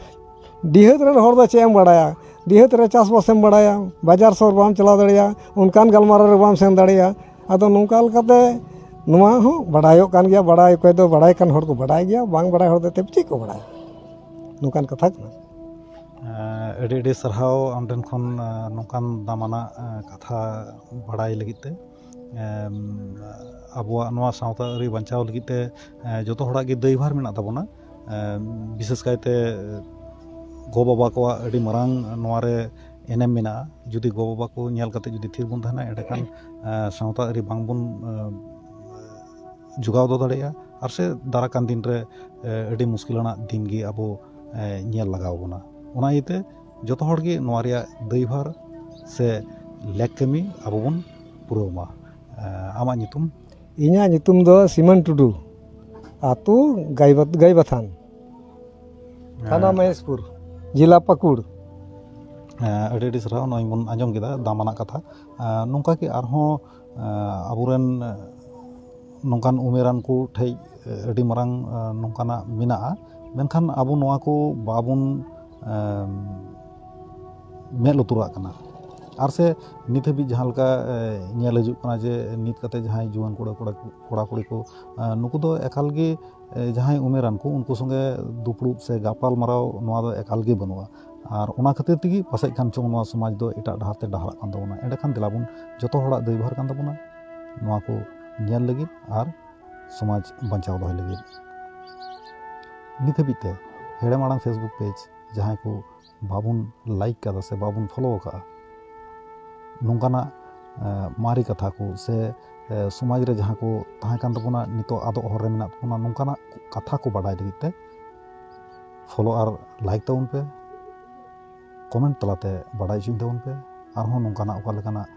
ᱰᱤᱦᱟᱹᱛ ᱨᱮᱱ ᱦᱚᱲ ᱫᱚ ᱪᱮᱫ ᱮᱢ ᱵᱟᱲᱟᱭᱟ? ᱰᱤᱦᱟᱹᱛ ᱨᱮ ᱪᱟᱥᱵᱟᱥ ᱮᱢ ᱵᱟᱲᱟᱭᱟ, ᱵᱟᱡᱟᱨ ᱥᱚᱦᱚᱨ ᱵᱟᱢ ᱪᱟᱞᱟᱣ ᱫᱟᱲᱮᱭᱟᱜᱼᱟ, ᱚᱱᱠᱟᱱ ᱜᱟᱞᱢᱟᱨᱟᱣ ᱨᱮ ᱵᱟᱢ ᱥᱮᱱ ᱫᱟᱲᱮᱭᱟᱜᱼᱟ᱾ ᱟᱫᱚ ᱱᱚᱝᱠᱟ ᱞᱮᱠᱟᱛᱮ ᱱᱚᱣᱟ ᱦᱚᱸ ᱵᱟᱲᱟᱭᱚᱜ ᱠᱟᱱ ᱜᱮᱭᱟ᱾ ᱵᱟᱲᱟᱭ, ᱚᱠᱚᱭ ᱫᱚ ᱵᱟᱲᱟᱭ ᱠᱟᱱ ᱦᱚᱲ ᱠᱚ ᱵᱟᱲᱟᱭ ᱜᱮᱭᱟ, ᱵᱟᱝ ᱵᱟᱲᱟᱭ ᱦᱚᱲ ᱫᱚ ᱮᱱᱛᱮᱫ ᱪᱮᱫ ᱠᱚ ᱵᱟᱲᱟᱭᱟ? ᱱᱚᱝᱠᱟᱱ ᱠᱟᱛᱷᱟ ᱠᱟᱱᱟ᱾ ᱟᱹᱰᱤ ᱟᱹᱰᱤ ᱥᱟᱨᱦᱟᱣ ᱟᱢ ᱴᱷᱮᱱ ᱠᱷᱚᱱ ᱱᱚᱝᱠᱟᱱ ᱫᱟᱢᱟᱱᱟᱜ ᱠᱟᱛᱷᱟ ᱵᱟᱲᱟᱭ ᱞᱟᱹᱜᱤᱫ ᱛᱮ᱾ ᱟᱵᱚᱣᱟᱜ ᱱᱚᱣᱟ ᱥᱟᱶᱛᱟ ᱟᱹᱨᱤ ᱵᱟᱧᱪᱟᱣ ᱞᱟᱹᱜᱤᱫ ᱛᱮ ᱡᱚᱛᱚ ᱦᱚᱲᱟᱜ ᱜᱮ ᱫᱟᱹᱭᱵᱷᱟᱨ ᱢᱮᱱᱟᱜ ᱛᱟᱵᱚᱱᱟ᱾ ᱵᱤᱥᱮᱥ ᱠᱟᱭᱛᱮ ᱜᱚ-ᱵᱟᱵᱟ ᱠᱚᱣᱟᱜ ᱟᱹᱰᱤ ᱢᱟᱨᱟᱝ ᱱᱚᱣᱟ ᱨᱮ ᱮᱱᱮᱢ ᱢᱮᱱᱟᱜᱼᱟ᱾ ᱡᱩᱫᱤ ᱜᱚ-ᱵᱟᱵᱟ ᱠᱚ ᱧᱮᱞ ᱠᱟᱛᱮ ᱡᱩᱫᱤ ᱛᱷᱤᱨ ᱵᱚᱱ ᱛᱟᱦᱮᱱᱟ, ᱮᱸᱰᱮᱠᱷᱟᱱ ᱥᱟᱶᱛᱟ ᱟᱹᱨᱤ ᱵᱟᱝᱵᱚᱱ ᱡᱚᱜᱟᱣ ᱫᱚᱦᱚ ᱫᱟᱲᱮᱭᱟᱜᱼᱟ᱾ ᱟᱨ ᱥᱮ ᱫᱟᱨᱟ ᱠᱟᱱ ᱫᱤᱱ ᱨᱮ ᱟᱹᱰᱤ ᱢᱩᱥᱠᱤᱞ ᱟᱱᱟᱜ ᱫᱤᱱ ᱜᱮ ᱟᱵᱚ ᱧᱮᱞ ᱞᱟᱜᱟᱣ ᱵᱚᱱᱟ᱾ ᱚᱱᱟ ᱤᱭᱟᱹᱛᱮ ᱡᱚᱛᱚ ᱦᱚᱲ ᱜᱮ ᱱᱚᱣᱟ ᱨᱮᱭᱟᱜ ᱫᱟᱹᱭᱵᱷᱟᱨ ᱥᱮ ᱞᱮᱠ ᱠᱟᱹᱢᱤ ᱟᱵᱚ ᱵᱚᱱ ᱯᱩᱨᱟᱹᱣ ᱢᱟ᱾ ᱟᱢᱟᱜ ᱧᱩᱛᱩᱢ? ᱤᱧᱟᱹᱜ ᱧᱩᱛᱩᱢ ᱫᱚ ᱥᱤᱢᱟᱹᱱ ᱴᱩᱰᱩ, ᱟᱹᱛᱩ ᱜᱟᱭᱵᱟ-, ᱜᱟᱭᱵᱟᱛᱷᱟᱱ, ᱛᱷᱟᱱᱟ ᱢᱚᱦᱮᱥᱯᱩᱨ, ᱡᱮᱞᱟ ᱯᱟᱹᱠᱩᱲ᱾ ᱟᱹᱰᱤ ᱟᱹᱰᱤ ᱥᱟᱨᱦᱟᱣ᱾ ᱱᱚᱜᱼᱚᱭ ᱵᱚᱱ ᱟᱸᱡᱚᱢ ᱠᱮᱫᱟ ᱫᱟᱢᱟᱱᱟᱜ ᱠᱟᱛᱷᱟ᱾ ᱱᱚᱝᱠᱟ ᱜᱮ ᱟᱨᱦᱚᱸ ᱟᱵᱚᱨᱮᱱ ᱱᱚᱝᱠᱟᱱ ᱩᱢᱮᱨᱟᱱ ᱠᱚ ᱴᱷᱮᱡ ᱟᱹᱰᱤ ᱢᱟᱨᱟᱝ ᱱᱚᱝᱠᱟᱱᱟᱜ ᱢᱮᱱᱟᱜᱼᱟ, ᱢᱮᱱᱠᱷᱟᱱ ᱟᱵᱚ ᱱᱚᱣᱟ ᱠᱚ ᱵᱟᱵᱚᱱ ᱢᱮᱫ ᱞᱩᱛᱩᱨᱟᱜ ᱠᱟᱱᱟ᱾ ᱟᱨ ᱥᱮ ᱱᱤᱛ ᱦᱟᱹᱵᱤᱡ ᱡᱟᱦᱟᱸ ᱞᱮᱠᱟ ᱧᱮᱞ ᱦᱤᱡᱩᱜ ᱠᱟᱱᱟ ᱡᱮ ᱱᱤᱛ ᱠᱟᱛᱮ ᱡᱟᱦᱟᱸᱭ ᱡᱩᱣᱟᱹᱱ ᱠᱚᱲᱟ, ᱠᱚᱲᱟ, ᱠᱚᱲᱟ ᱠᱩᱲᱤ ᱠᱚ ᱱᱩᱠᱩ ᱫᱚ ᱮᱠᱟᱞ ᱜᱮ ᱡᱟᱦᱟᱸᱭ ᱩᱢᱮᱨᱟᱱ ᱠᱚ ᱩᱱᱠᱩ ᱥᱚᱸᱜᱮ ᱫᱩᱯᱲᱩᱵ ᱥᱮ ᱜᱟᱯᱟᱞ ᱢᱟᱨᱟᱣ ᱱᱚᱣᱟ ᱫᱚ ᱮᱠᱟᱞ ᱜᱮ ᱵᱟᱹᱱᱩᱜᱼᱟ᱾ ᱟᱨ ᱚᱱᱟ ᱠᱷᱟᱹᱛᱤᱨ ᱛᱮᱜᱮ ᱯᱟᱥᱮᱡ ᱠᱷᱟᱱ ᱪᱚᱝ ᱱᱚᱣᱟ ᱥᱚᱢᱟᱡᱽ ᱫᱚ ᱮᱴᱟᱜ ᱰᱟᱦᱟᱨ ᱛᱮ ᱰᱟᱦᱟᱨᱟᱜ ᱠᱟᱱ ᱛᱟᱵᱚᱱᱟ᱾ ᱮᱸᱰᱮᱠᱷᱟᱱ ᱫᱮᱞᱟ ᱵᱚᱱ ᱡᱚᱛᱚ ᱦᱚᱲᱟᱜ ᱫᱟᱹᱭᱵᱷᱟᱨ ᱠᱟᱱ ᱛᱟᱵᱚᱱᱟ ᱱᱚᱣᱟ ᱠᱚ ᱧᱮᱞ ᱞᱟᱹᱜᱤᱫ ᱟᱨ ᱥᱚᱢᱟᱡᱽ ᱵᱟᱧᱪᱟᱣ ᱫᱚᱦᱚᱭ ᱞᱟᱹᱜᱤᱫ᱾ ᱱᱤᱛ ᱦᱟᱹᱵᱤᱡ ᱛᱮ ᱦᱮᱲᱮᱢ ᱟᱲᱟᱝ Facebook page ᱡᱟᱦᱟᱸᱭ ᱠᱚ ᱵᱟᱵᱚᱱ ᱞᱟᱭᱤᱠ ᱠᱟᱫᱟ ᱥᱮ ᱵᱟᱵᱚᱱ ᱯᱷᱚᱞᱳ ᱟᱠᱟᱫᱼᱟ, ᱱᱚᱝᱠᱟᱱᱟᱜ ᱢᱟᱨᱮ ᱠᱟᱛᱷᱟ ᱠᱚ ᱥᱮ ᱥᱚᱢᱟᱡᱽ ᱨᱮ ᱡᱟᱦᱟᱸ ᱠᱚ ᱛᱟᱦᱮᱸ ᱠᱟᱱ ᱛᱟᱵᱚᱱᱟ, ᱱᱤᱛᱚᱜ ᱟᱫᱚᱜ ᱦᱚᱨ ᱨᱮ ᱢᱮᱱᱟᱜ ᱛᱟᱵᱚᱱᱟ, ᱱᱚᱝᱠᱟᱱᱟᱜ ᱠᱟᱛᱷᱟ ᱠᱚ ᱵᱟᱰᱟᱭ ᱞᱟᱹᱜᱤᱫ ᱛᱮ ᱯᱷᱚᱞᱳ ᱟᱨ ᱞᱟᱭᱤᱠ ᱛᱟᱵᱚᱱ ᱯᱮ, ᱠᱚᱢᱮᱱᱴ ᱛᱟᱞᱟᱛᱮ ᱵᱟᱰᱟᱭ ᱦᱚᱪᱚᱧ ᱛᱟᱵᱚᱱ ᱯᱮ᱾ ᱟᱨᱦᱚᱸ ᱱᱚᱝᱠᱟᱱᱟᱜ ᱚᱠᱟ ᱞᱮᱠᱟᱱᱟᱜ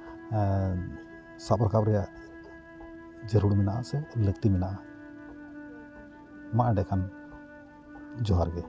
ᱥᱟᱵ ᱨᱟᱠᱟᱵ ᱨᱮᱭᱟᱜ ᱡᱟᱹᱨᱩᱲ ᱢᱮᱱᱟᱜᱼᱟ ᱥᱮ ᱞᱟᱹᱠᱛᱤ ᱢᱮᱱᱟᱜᱼᱟ᱾ ᱢᱟ ᱮᱸᱰᱮᱠᱷᱟᱱ ᱡᱚᱦᱟᱨ ᱜᱮ᱾